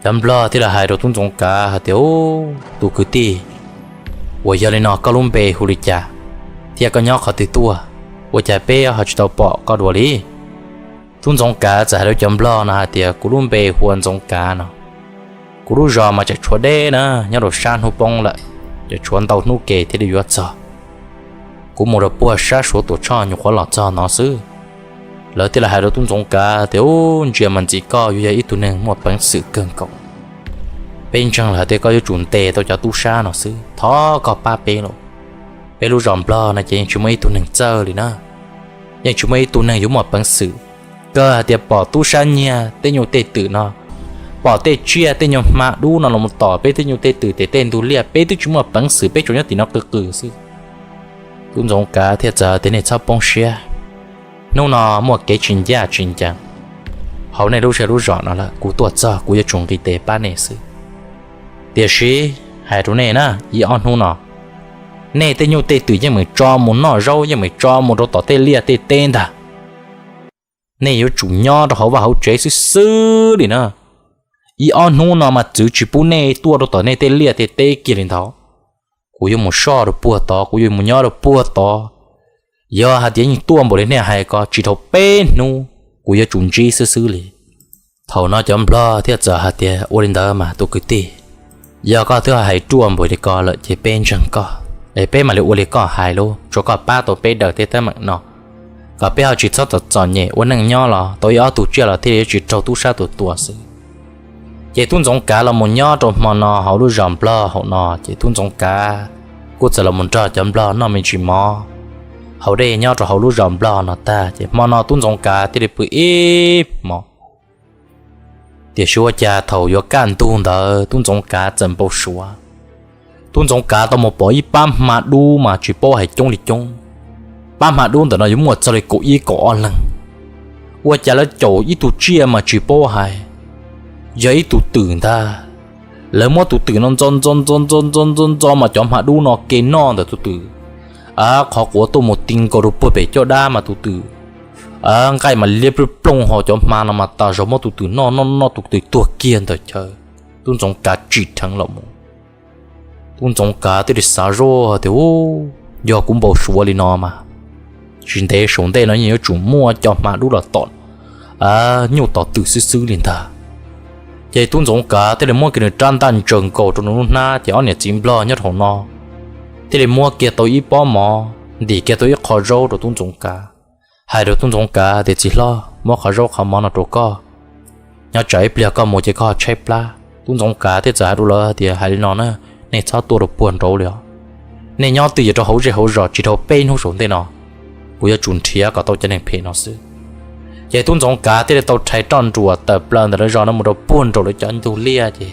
Cov nplog thiaj li hais rau tub Ntxoov Kav hais tias, u, tus kwv tij, uas yog li no koj lub npe hu li cas, thiab koj nyob qhov twg tuaj, ua cas peb ho tsis tau pom koj dua li? Tub Ntxoov Kav txawm hais rau cov nplog no hais tias, kuv lub npe hu ua Ntxoov Kav no. Kuv lub zos mas tseem tshuav deb na, nyob rau sab hnub poob lawm, tseem tshuav ntau hnub ke thiaj li yuav txog. Kuv mus rau puag sab Suav Tuam Tshoj nyuam qhuav los txog no xwb. Lawv thiaj li hais rau tub Ntxoov Kav tias, u, ntsia mas ntxim koj yuav yog ib tug neeg muaj peev xwm kawg nkaus. Peb ntseeg lawm hais tias koj yuav tsum ntes tau cov tub sab no xwb, thov koj pab peb lauj. Peb lub zos nplog no ces yeej tsis muaj ib tug neeg txawj li na. Yeej tsis muaj ib tug neeg yuav muaj peev xwm, kawg hais tias pom tub sab nyiag tej nyuj tej twm no, pom tej tsiaj tej nyuag hma dub no los tom peb tej nyuj tej twm ces tej ntug liaj peb twb tsis muaj peev xwm, peb tsuas nyob tim no qw qw xwb. Tub Ntxoov Kav thiaj txawm tias, nej txhob poob siab, hnub no muaj kev tsis ncaj tsis ncees hauv nej lub zej lub zos no lawm, kuv tuaj txog kuv yuav tsum nqis tes pab nej xwb. Tiam sis hais rau nej na, ib ob hnub no nej tej nyuj tej twm yeej meem tso mus noj zaub, yeej meem tso mus rau tom tej liaj tej teb ntag. Nej yuav tsum nyob rau hauv vaj hauv tsev xwb xwb li na. Ib ob hnub no mas txwv tsis pub nej tuaj rau tom nej tej liaj tej teb kiag li ntawd. Kuv yuav mus soj rau puag tod, kuv yuav mus nyob rau puag tod. Yog hais tias yeej tuaj npaum li nej hais ko tsis dhau peb hnub, kuv yuav tsum ntsib xwb xwb li. Thaum no cov nplog thiaj txawm hais tias, ua li ntawd mas tus kwv tij, yog koj twb hais ruaj npaum li ko lawm ces peb ntseeg koj, es peb mam li ua li koj hais lauj, tsuav koj pab tau peb daws tej teeb meem no, kom peb ho tsis txhob txom txom nyem, ua neej nyob los tau ib ob tug tsiaj los thiaj li yuav tsis raug tub sab tua tua xwb. Ces tub Ntxoov Kav los mus nyob rau hmo no hauv lub zos nplog hauv no, ces tub Ntxoov Kav kuj txawm los mus nrog cov nplog noj me ntsis mov haus dej nyob rau hauv lub zos nplog no tag, ces hmo no tub Ntxoov Kav thiaj li pw ib hmo. Tiam sis ua cas thaum yuav kaj ntug ntawd tub Ntxoov Kav txawm npau suav, tub Ntxoov Kav tau mus pom ib pab hma dub mas tsis paub hais coob li coob. Pab hma dub ntawm no yuav muaj txog li kaum ib kaum ob leeg. Ua cas lawv caum ib tug tsiaj mas tsis paub hais yog ib tug twm ntag. Lawv muab tus twm no ntxo ntxo ntxo ntxo ntxo ntxo ntxo mas cov hma dub no ke noj ntawm tus twm, a, qhov quav tuaj mus ti nkaus rau puag pem caj dab mas tus twm, a, nqaij mas liab plooj plooj, ho cov hma no mas tas zog muab tus twm noj noj noj tus twm tuag kiag ntawm chaw. Tub Ntxoov Kav tsim dheev los mus. Tub Ntxoov Kav thiaj li xav zoj tias, u, yog kuv npau suav li no mas tsis ntev saum ntej no yeej yuav tsum muaj cov hma dub los tom, a, nyuj tom twm xwb xwb li ntag. Ces tub Ntxoov Kav thiaj li muab kiag nws rab ntaj ntsaws nkaus rau nws lub hnab, ces ob niam txiv nplog nyob hauv no thiaj li muab kiag tau ib pob mov, ntim kiag tau ib qho zaub rau tub Ntxoov Kav, hais rau tub Ntxoov Kav tias, txiv hlob, muab qhov zaub qhov mov no rau koj, nyob tsam ib pliag koj mus ces koj ho tshaib plab. Tub Ntxoov Kav thiaj txawm hais rau lawv tias, hais li no na, nej txhob tuaj rau puag nraud li os. Nej nyob twj ywm rau hauv zej hauv zos tsis dhau peb hnub saum ntej no, kuv yuav tsum nrhiav kom tau cov neeg phem no xwb. Ces tub Ntxoov Kav thiaj li tau rhais roj nruam tawm plaws ntawm lawv zos no mus rau puag nraum lawv cov ntug liaj ces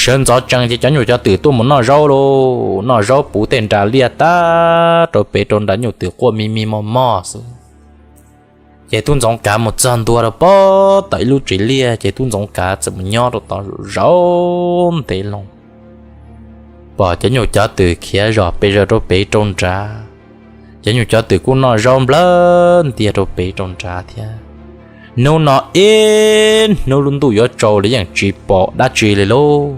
sawv ntxov tsees ces cov nyuj cov twm tuaj mus noj zaub lauj, noj zaub puv tej nra liaj tag rau pem rau nrad, nyuj twm quaj mi mi mos mos xwb. Ces tub Ntxoov Kav mus txog ntua rau pem tom ib lub tsev liaj ces tub Ntxoov Kav txawm mus nyob rau tod zaum ntev loo. Pom cov nyuj cov twm khiav zom pes zaws rau pem rau nrad, cov nyuj cov twm kuj noj zaub nplawg ntiag rau pem rau nrad thiab. Hnub no ib hnub lub ntuj yuav tsaus los yeej tsis pom dab tsi li lauj.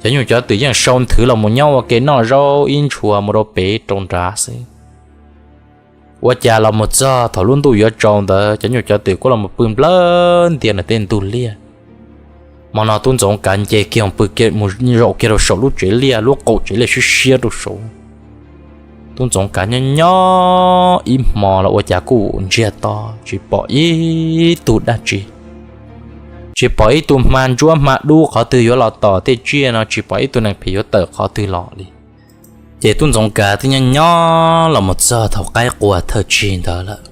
Cov nyuj cov twm yeej sau nthwv los mus nyob ua ke noj zaub ib ntshua mus rau pem rau nrad xwb. Ua cas los mus txog thaum lub ntuj yuav tsaus ntawd cov nyuj cov twm kuj los mus pw nplawg ntiag nws tej ntug liaj. Hmo no tub Ntxoov Kav nce kiag mus pw mus zaum kiag rau saum lub tsev liaj, lub qaum tsev liaj siab siab rau saud. Tub Ntxoov Kav nyob nyob ib hmo los ua cas kuj ntsiag to tsis pom ib tug dab tsi, tsis pom ib tug hma ntsuab hma dub qhov twg yuav los tom tej tsiaj no, tsis pom ib tug neeg phem yuav tawm qhov twg los li. Ces tub Ntxoov Kav twb nyob nyob los mus txog thaum qaib qua thawj tsig ntawd lawm.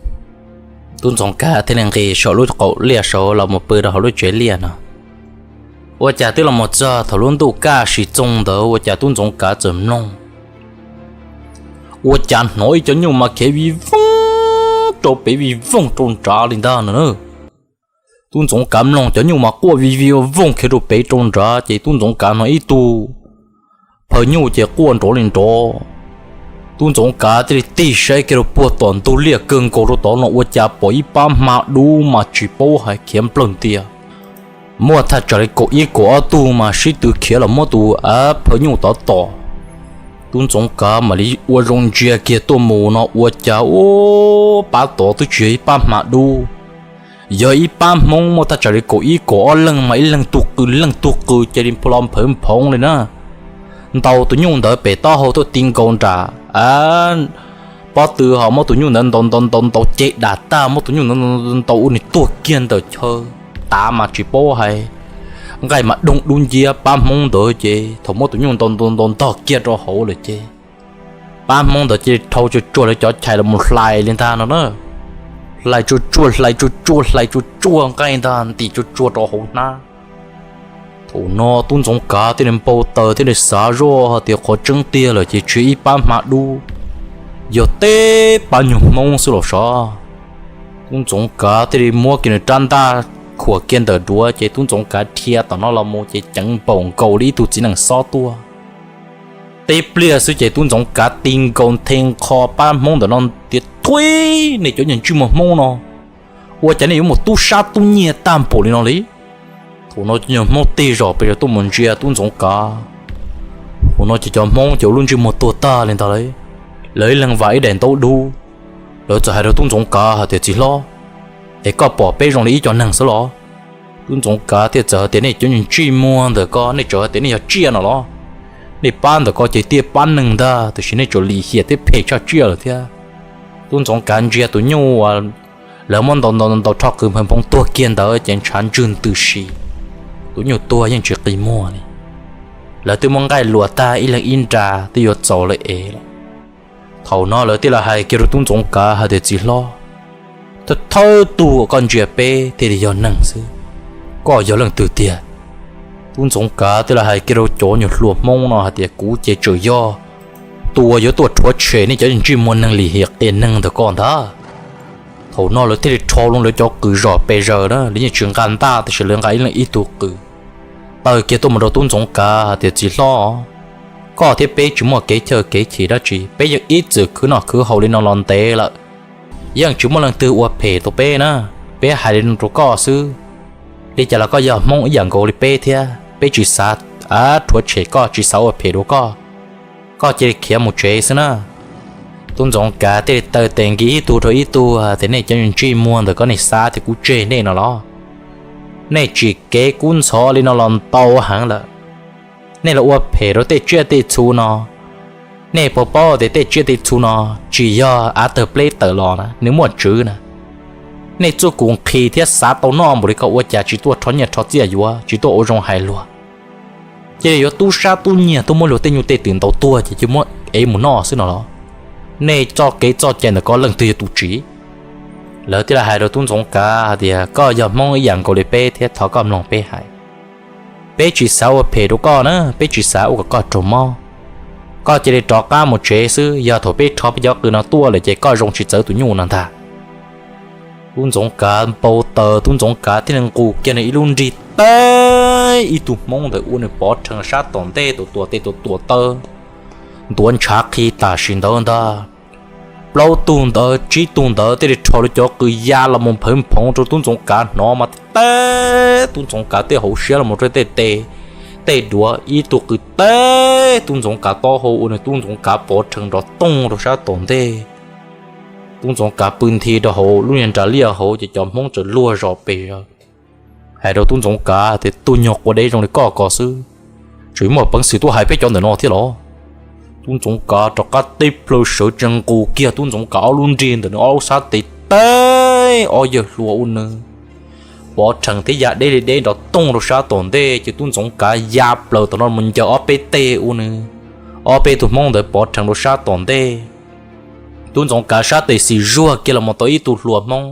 Tub Ntxoov Kav thiaj li nqis saum lub qaum liaj saud los mus pw rau hauv lub tsev liaj no. Ua cas twb los mus txog thaum lub ntuj kaj sis txoog ntawd ua cas tub Ntxoov Kav txawm mloog, ua cas hnov ib cov nyuj mas khiav vij voog rau pem vij voog rau nrad li ntag no na. Tub Ntxoov Kav mloog cov nyuj mas quaj vij vij voog khiav rau pem rau nrad ces tub Ntxoov Kav hnov ib tug phaw nyuj ces quaj nrov li nrov. Tub Ntxoov Kav thiaj li tig saib kiag rau puag tom ntug liaj kawg nkaus rau tod no ua cas pom ib pab hma dub mas tsis paub hais khiav nplawg ntiag. Muaj thaj tsam li kaum ib kaum ob tug mas sib tw khiav los muab tus phaw nyuj tod tom. Tub Ntxoov Kav mam li ua zoo ntsia kiag tuaj mus no ua cas ub pab tod twb tsis yog ib pab hma dub, yog ib pab Hmoob muaj thaj tsam li kaum ib kaum ob leeg mas ib leeg tug qw leej tug qw cia li los nphawv nphoov li na. Ntaus tus nyuj ntawd pem taub hau tuaj ti nkaus nram pob tw ho muab tus nyuj ntawd ntaus ntaus ntaus ntaus ceg dam tag, muab tus nyuj ntawd ntaus ua nws tuag kiag ntawm chaw, tav mas tsis paub hais, nqaij mas doog dub nciab. Pab Hmoob ntawd ces thaum muab tus nyuj ntaus ntaus ntaus ntog kiag rau hauv lawm ces pab Hmoob ntawd cia li dhau tsuag tsuag lawv cov chais los mus hlais li ntag no na. Hlais tsuag tsuag hlais tsuag tsuag hlais tsuag tsuag nqaij ntag ntim tsuag tsuag rau hauv hnab. Thaum no tub Ntxoov Kav thiaj li npau taws thiaj li xav zoj hais tias qhov tseeb tiag lawm ces tsis yog ib pab hma dub, yog teb pab nyuag Hmoob xwb los sav. Tub Ntxoov Kav thiaj li muab kiag nws rab ntaj khuam kiag ntawm duav ces tub Ntxoov Kav dhia tom no los mus ces ceev npaum nkaus li ib tug txiv neej xob tuaj. Tib pliag xwb ces tub Ntxoov Kav ti nkaus nthe nqho pab Hmoob ntawm no tias, Thuib, nej cov nyuag ntsej muag Hmoob no, ua cas nej yuav mus tub sab tub nyiag tag npaum li no li? Thaum no cov nyuag Hmoob tig zom pes zaws tuaj mus ntsia tub Ntxoov Kav. Thaum no ces cov Hmoob ces ua lub ntsej muag tuag tag li ntag lauj. Lawv ib leeg vam ib daim ntaub dub, lawv txawm hais rau tub Ntxoov Kav hais tias, Txiv hlob, es koj pom peb zoo li ib co neeg xwb los? Tub Ntxoov Kav thiaj txawm hais tias, Nej cov nyuag ntsej muag ntawm ko, nej tseem hais tias nej yog tsiaj no los? Nej pab ntawm ko ces tiaj pab neeg ntag, tiam sis nej tseem lim hiam thiab phem tshaj tsiaj lawm thiab. Tub Ntxoov Kav ntsia tus nyuj uas lawv muab ntaus ntaus ntaus rho qws nphawv nphoov tuag kiag ntawd ces ntshav ntswg ntws si, tus nyuj tuag yeej tsis qi muag li. Lawv twb muab nqaij luam tag ib leeg ib nra twb yuav txaus lawv ev lawm. Thaum no lawv thiaj li hais kiag rau tub Ntxoov Kav hais tias, Txiv hlob, thawj thawj tug uas koj ntsia peb thiaj li yog neeg xwb, koj yog leej twg tiag? Tub Ntxoov Kav thiaj li hais kiag rau cov nyuag hluas Hmoob no hais tias, Kuv ces tseem yog tus uas yuav tuaj rhuav tshem nej cov ntsej muag neeg lim hiam qias neeg ntawm ko ntag. Thaum no lawv thiaj li rho loo lawv cov qws zom pes zaws na, lawv yeej tsis nqa ntaj tab sis lawv nqa ib leeg ib tug qws taw kiag tuaj mus rau tub Ntxoov Kav hais tias, Txiv hlob, koj thiab peb tsis muaj kev chawj kev chim dab tsi, peb yeej ib txwm khwv noj khwv haus li no los ntev lawm, yeej tsis muaj leej twg ua phem rau peb na. Peb hais li no rau koj xwb, li cas los koj yog Hmoob ib yam nkaus li peb thiab, peb tsis xav rhuav tshem koj, tsis xav ua phem rau koj. Koj cia li khiav mus tsev xwb na. Tub Ntxoov Kav thiaj li taw tes nkiv ib tug rau ib tug tias, Nej cov ntsej muag ntawm ko, nej xav tias kuv tseg nej no los? Nej tsim kev kub ntxhov li no los ntau heev lawm. Nej los ua phem rau tej tsiaj tej txhu no, nej puas paub tias tej tsiaj tej txhu no tsis yog av tawg pleb tawm los na, nws muaj tswv na. Nej txuj kum nqhis thiab xav tau noj npaum li ko ua cas tsis tuaj rho nyiaj rho txiaj yuav, tsis tuaj ua zoo hais luag, cia li yuav tub sab tub nyiag tuaj muab luag tej nyuj tej twm ntaus tuag ces cia muab ev mus noj xwb no los? Nej txoj kev txoj cai ntawm ko leej twg yog tus tsim? Lawv thiaj li hais rau tub Ntxoov Kav hais tias, koj yog Hmoob ib yam nkaus li peb thiab, thov koj mloog peb hais. Peb tsis xav ua phem rau koj na, peb tsis xav ua kom koj raug mob. Koj cia li rov qab mus tsev xwb, yog thaum peb rho peb cov qws no tuaj lawm ces koj zoo tsis txawv tus nyuj no ntag. Tub Ntxoov Kav npau taws, tub Ntxoov Kav thiaj li nqus kiag nws ib lub nrig teb ib tug Hmoob ntawd ua nws pov rhees sab tom ntej, tuam tuam tes tuam tuam taw, ntuav ntshav qhi tam sim ntawd ntag. Plaub tug ntawd tsib tug ntawd thiaj li rho lawv cov qws ya los mus nphawv nphoov rau tub Ntxoov Kav hnov mas teb, tub Ntxoov Kav thiaj hauv siab los mus rau tej tes, tej duav ib tug qws teb tub Ntxoov Kav taub hau ua nws tub Ntxoov Kav pov rhees nrov tooj rau sab tom ntej. Tub Ntxoov Kav pw nthi rau hauv lub niag nras liaj hauv ces cov Hmoob txawm luag zos pes zog hais rau tub Ntxoov Kav tias, tub nyuag quav dev zoo li koj ko xwb, tseem muaj peev xwm tuaj hais peb cov ntawm no thiab los? Tub Ntxoov Kav rov qab teb plhaw sawv tsees nqus kiag tub Ntxoov Kav ob lub nrig ntawm nws ob lub sab tes teb ob yawg hluas ua nws pov rhees thiab ya deb li deb nrov tooj rau sab tom ntej ces tub Ntxoov Kav ya plaws tom no mus ncaws ob peb teg ua nws ob peb tug Hmoob ntawd pov rhees rau sab tom ntej. Tub Ntxoov Kav sab tes xis zuag kiag los mus tau ib tug hluas Hmoob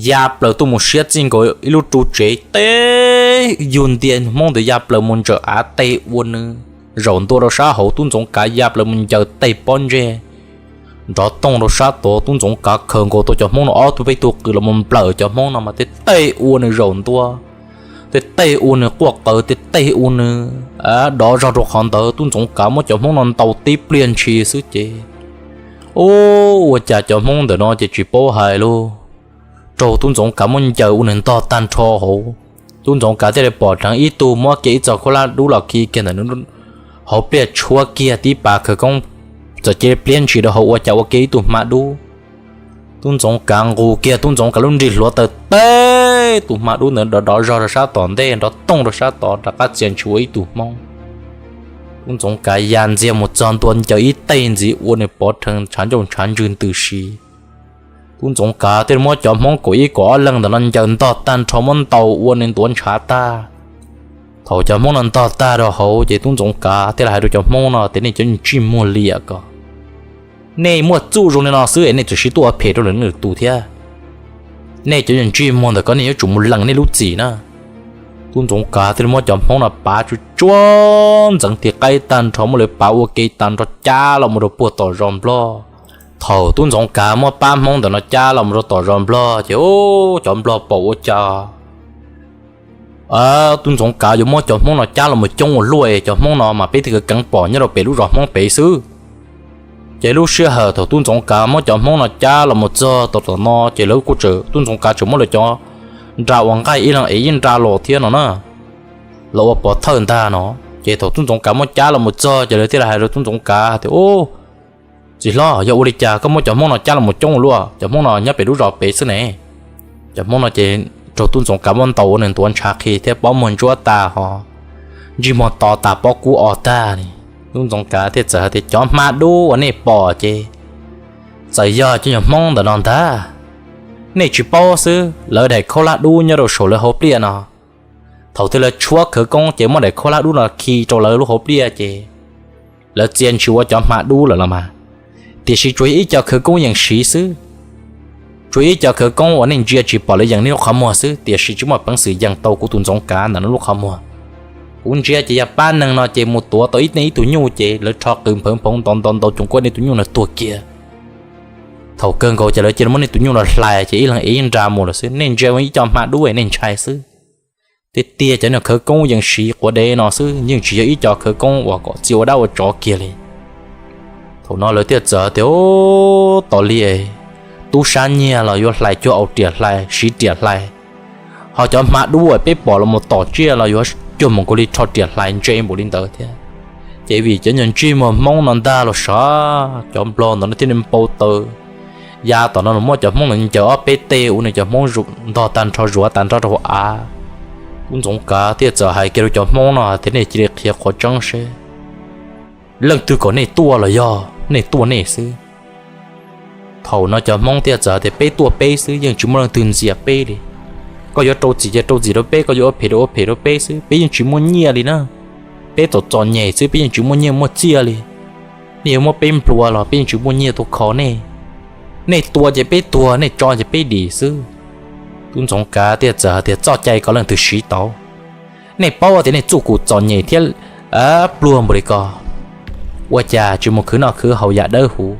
ya plaws tuaj mus siab txij nkaus ib lub ru tsev teb, yug ntia Hmoob ntawd ya plaws mus ntsawm av teg ua nws zaum ntua rau sab hauv, tub Ntxoov Kav ya plaws mus ncaws teg pob ntseg nrov tooj rau sab tod. Tub Ntxoov Kav khaws nkaus tau cov Hmoob no ob tug peb tug qws los mus nplawm cov Hmoob no mas tej teg ua nws zaum ntua, tej teg ua nws quaj qw, tej teg ua nws dov zog rau qhov ntawd. Tub Ntxoov Kav muab cov Hmoob no ntaus tib pliag ntshis xwb ces, ub, ua cas cov Hmoob ntawm no ces tsis paub hais lauj, raug tub Ntxoov Kav muab ncaws ua nws ntog tag nrho hauv. Tub Ntxoov Kav thiaj li pom dheev ib tug muab kiag ib txoj khaub hlab dub los khi kiag ntawm hauv pliaj tshuab kiag tib pas khawv koob, txawm cia li pliab ntshis rau hauv ua cas ua kiag ib tug hma dub. Tub Ntxoov Kav nqus kiag tub Ntxoov Kav lub nrig hluav taws teb, tus hma dub ntawd dov dov zog rau sab tom ntej nrov tooj rau sab tod rov qab txia ntshis ua ib tug Hmoob. Tub Ntxoov Kav ya ntxiag mus txog ntua ncaws ib teg ntxiv ua nws pov rhees ntshav ncauj ntshav ntswg ntws si. Tub Ntxoov Kav thiaj li muab cov Hmoob kaum ib kaum ob leeg ntawm no ncaws ntog tag nrho muab ntaus ua nws ntuav ntshav tag. Thaum cov Hmoob no ntog tag rau hauv ces tub Ntxoov Kav thiaj li hais rau cov Hmoob no tias, nej cov ntsej muag liam ko, nej muaj txuj zoo li no xwb es nej txawm siv tuaj ua phem rau lwm leej lwm tus thiab. Nej cov ntsej muag ntawm ko nej yuav tsum mus lees nej lub txim na. Tub Ntxoov Kav thiaj li muab cov Hmoob no pav tsuj tsuab ntxeev tiv qaib tag nrho, muab lawv pav ua ke tag nrho cab los mus rau puag tom zos Nplog. Thaum tub Ntxoov Kav muab pab Hmoob ntawm no cab los mus rau tom zos Nplog ces cov Nplog pom ua cas tub Ntxoov Kav yuav muab cov Hmoob no cab los mus coob ua luaj, cov Hmoob no mas peb twb keev pom nyob rau pem lub zos Hmoob pem xwb. Ces lub sij hawm thaum tub Ntxoov Kav muab cov Hmoob no cab los mus txog tom tom no ces lawv kuj tseem, tub Ntxoov Kav tseem muab lawv cov nra uas nqaij ib leeg ev ib nra los thiab no na, los ua pov thawj ntag no. Ces thaum tub Ntxoov Kav muab cab los mus txog ces lawv thiaj li hais rau tub Ntxoov Kav tias, ub, txiv hlob, yog ua li cas koj muab cov Hmoob no cab los mus coob ua luaj? Cov Hmoob no nyob pem lub zos pem xwb ne. Cov Hmoob no ces raug tub Ntxoov Kav muab ntaus ua nws ntuav ntshav qhi thiab pob muag ntsuab tag ho ntsej muag to tas pob kub o tag li. Tub Ntxoov Kav thiaj txawm hais tias, cov hma dub uas nej pom ces txawm yog cov nyuag Hmoob ntawm no ntag. Nej tsis paub xwb, lawv daim khaub hlab dub nyob rau saum lawv hauv pliaj no, thaum twg lawv tshuab khawv koob ces muab daim khaub hlab dub no khi rau lawv lub hauv pliaj ces lawv txia ntshis ua cov hma dub lawm los mas. Tiam sis tsuas yog ib co khawv koob yees siv xwb. Tsuas yog ib co khawv koob uas nej ntsia tsis pom lawv yees nej lub qhov muag xwb, tiam sis tsis muaj peev xwm yees tau kuv tus Ntxoov Kav ntawm no lub qhov muag. Kuv ntsia ces yog pab neeg no ces mus tuav tau ib neeg ib tug nyuj ces lawv rho qws nphawv nphoov ntaus ntaus ntaus tsoom kuab nej tus nyuj no tuag kiag. Thaum kawg nkaus ces lawv cia li muab nej tus nyuj no hlais ces ib leeg ev ib nra mus lawm xwb. Nej ntsia ua ib co hma dub es nej ntshai xwb. Tiag tiag cov niag khawv koob yees siv quav dev no xwb, yeej tsis yog ib co khawv koob uas kom txia ua dab ua tsov kiag li. Thaum no lawv thiaj txawm tias, tos li, tub sab nyiag los yuav hlais cuag au riam hlais, siv riam hlais, ho cov hma dub uas peb pom los mus tom tsiaj los yuav cuag mus nkaus li rho riam hlais ntse npaum li ntawd thiab. Ces vim cov nyuag ntsej muag Hmoob no ntag los sav, cov Nplog ntawd no thiaj li npau taws ya tom no los muab cov Hmoob no ncaws ob peb teg ua nws cov Hmoob ntog tag nrho zuav tag nrho rau hauv av. Tub Ntxoov Kav thiaj txawm hais kiag rau cov Hmoob no tias, nej cia li qhia qhov tseeb seb leej twg kom nej tuaj los yog nej tuaj nej xwb? Thaum no cov Hmoob thiaj txawm tias, peb tuaj peb xwb, yeej tsis muaj leej twg ntxias peb li. Koj yuav rau txim ces rau txim rau peb, koj yuav ua phem rau ua phem rau peb xwb, peb yeej tsis muaj nyiaj li na. Peb txom txom nyem xwb, peb yeej tsis muaj nyiaj muaj txiaj li. Nej yuav muab peb nplua los peb yeej tsis muaj nyiaj tuaj kho nej. Nej tua ces peb tuag, nej tso ces peb dim xwb. Tub Ntxoov Kav thiaj txawm hais tias txoj cai ko leej twg siv tau. Nej paub tias nej txuj kum txom nyem thiab pluag npaum li ko, ua cas tsis mus khwv noj khwv haus yam dawb huv,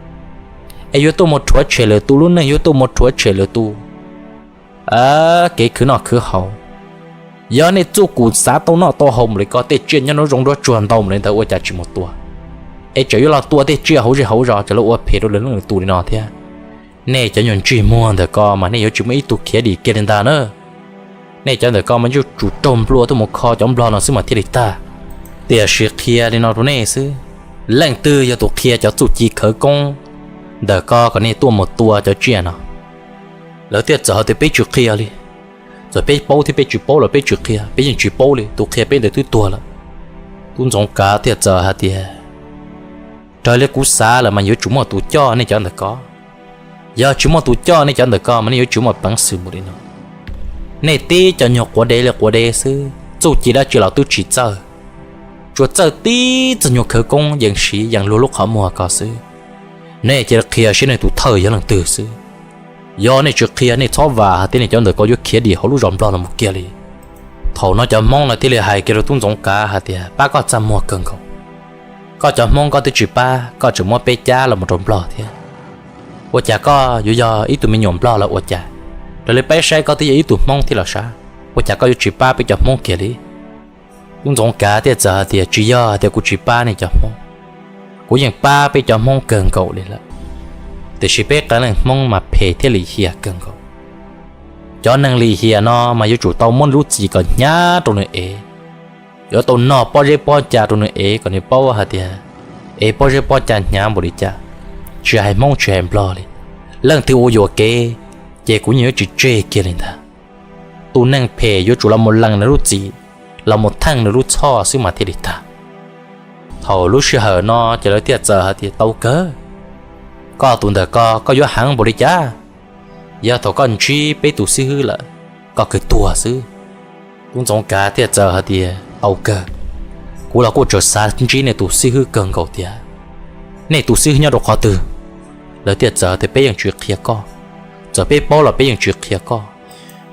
es yuav tuaj mus rhuav tshem lwm tus lub neej, yuav tuaj mus rhuav tshem lwm tus kev khwv noj khwv haus. Yog nej txuj kum xav tau noj tau haus npaum li ko, tej tsiaj nyob nruab zoov nruab tsuag ntau npaum li ntawd ua cas tsis mus tua, es tseem yuav los tua tej tsiaj hauv zej hauv zos, tseem los ua phem rau lwm leej lwm tus li no thiab. Nej cov nyuag ntsej muag ntawm ko mas nej yuav tsis muaj ib tug khiav dim kiag li ntag na. Nej cov ntawm ko mas yuav tsum raug nplua tuaj mus kho cov nplog no xwb mas thiaj li tag. Tiam sis qhia li no rau nej xwb, leej twg yog tus qhia cov txuj ci khawv koob ntawm ko kom nej tuaj mus tua cov tsiaj no? Lawv thiaj txawm hais tias peb tsis qhia li. Txawm peb paub thiab peb tsis paub los peb tsis qhia, peb yeej tsis paub li, tus qhia peb ntawd twb tuag lawm. Tub Ntxoov Kav thiaj txawm hais tias raws li kuv xav lawm mas yuav tsum muaj tus coj nej cov ntawm ko. Yog tsis muaj tus coj nej cov ntawm ko mas nej yuav tsis muaj peev xwm mus li no. Nej tib cov nyuag quav dev li quav dev xwb, txuj ci dab tsi los twb tsis txawj, tsuas txawj tib txoj nyuag khawv koob yees siv yees luag lub qhov muag ko xwb. Nej cia li qhia saib nej tus thawj yog leej twg xwb. Yog nej tsis qhia, nej txhob vam hais tias nej cov ntawm ko yuav khiav dim hauv lub zos nplog no mus kiag li. Thaum no cov Hmoob no thiaj li hais kiag rau tub Ntxoov Kav hais tias pab koj txaj muag kawg nkaus. Koj cov Hmoob koj twb tsis pab, koj tseem muab peb cab los mus rau nplog thiab. Ua cas koj yuav yog ib tug me nyuam nplog los ua cas? Raws li peb saib koj twb yog ib tug Hmoob thiab los sav, ua cas koj yuav tsis pab peb cov Hmoob kiag li? Tub Ntxoov Kav thiaj txawm hais tias tsis yog tias kuv tsis pab nej cov Hmoob, kuv yeej pab peb cov Hmoob kawg nkaus li lawm. Tiam sis peb qee leej Hmoob mas phem thiab lim hiam kawg nkaus. Cov neeg lim hiam no mas yuav tsum tau muab lub txim kom hnyav rau nws ev, yuav tau noj pob zeb pob ca rau nws ev kom nws paub hais tias ev pob zeb pob ca hnyav npaum li cas, tsis hais Hmoob tsis hais Nplog li, leej twg ua yuam kev ces kuv yeej yuav tsis tseg kiag li ntag. Tus neeg phem yuav tsum los mus lees nws lub txim, los mus theej nws lub txhoj xwb mas thiaj li tag. Thaum lub sij hawm no ces lawv thiaj txawm hais tias tau kawg, koj tus ntawm ko koj yuav heev npaum li cas? Yog thaum koj ntsib peb tus xib hwb lawm, koj kawg tuag xwb. Tub Ntxoov Kav thiaj txawm hais tias tau kawg, kuv los kuj tseem xav ntsib nej tus xib hwb kawg nkaus tiag. Nej tus xib hwb nyob rau qhov twg? Lawv thiaj txawm tias peb yeej tsis qhia koj, txawm peb paub los peb yeej tsis qhia koj.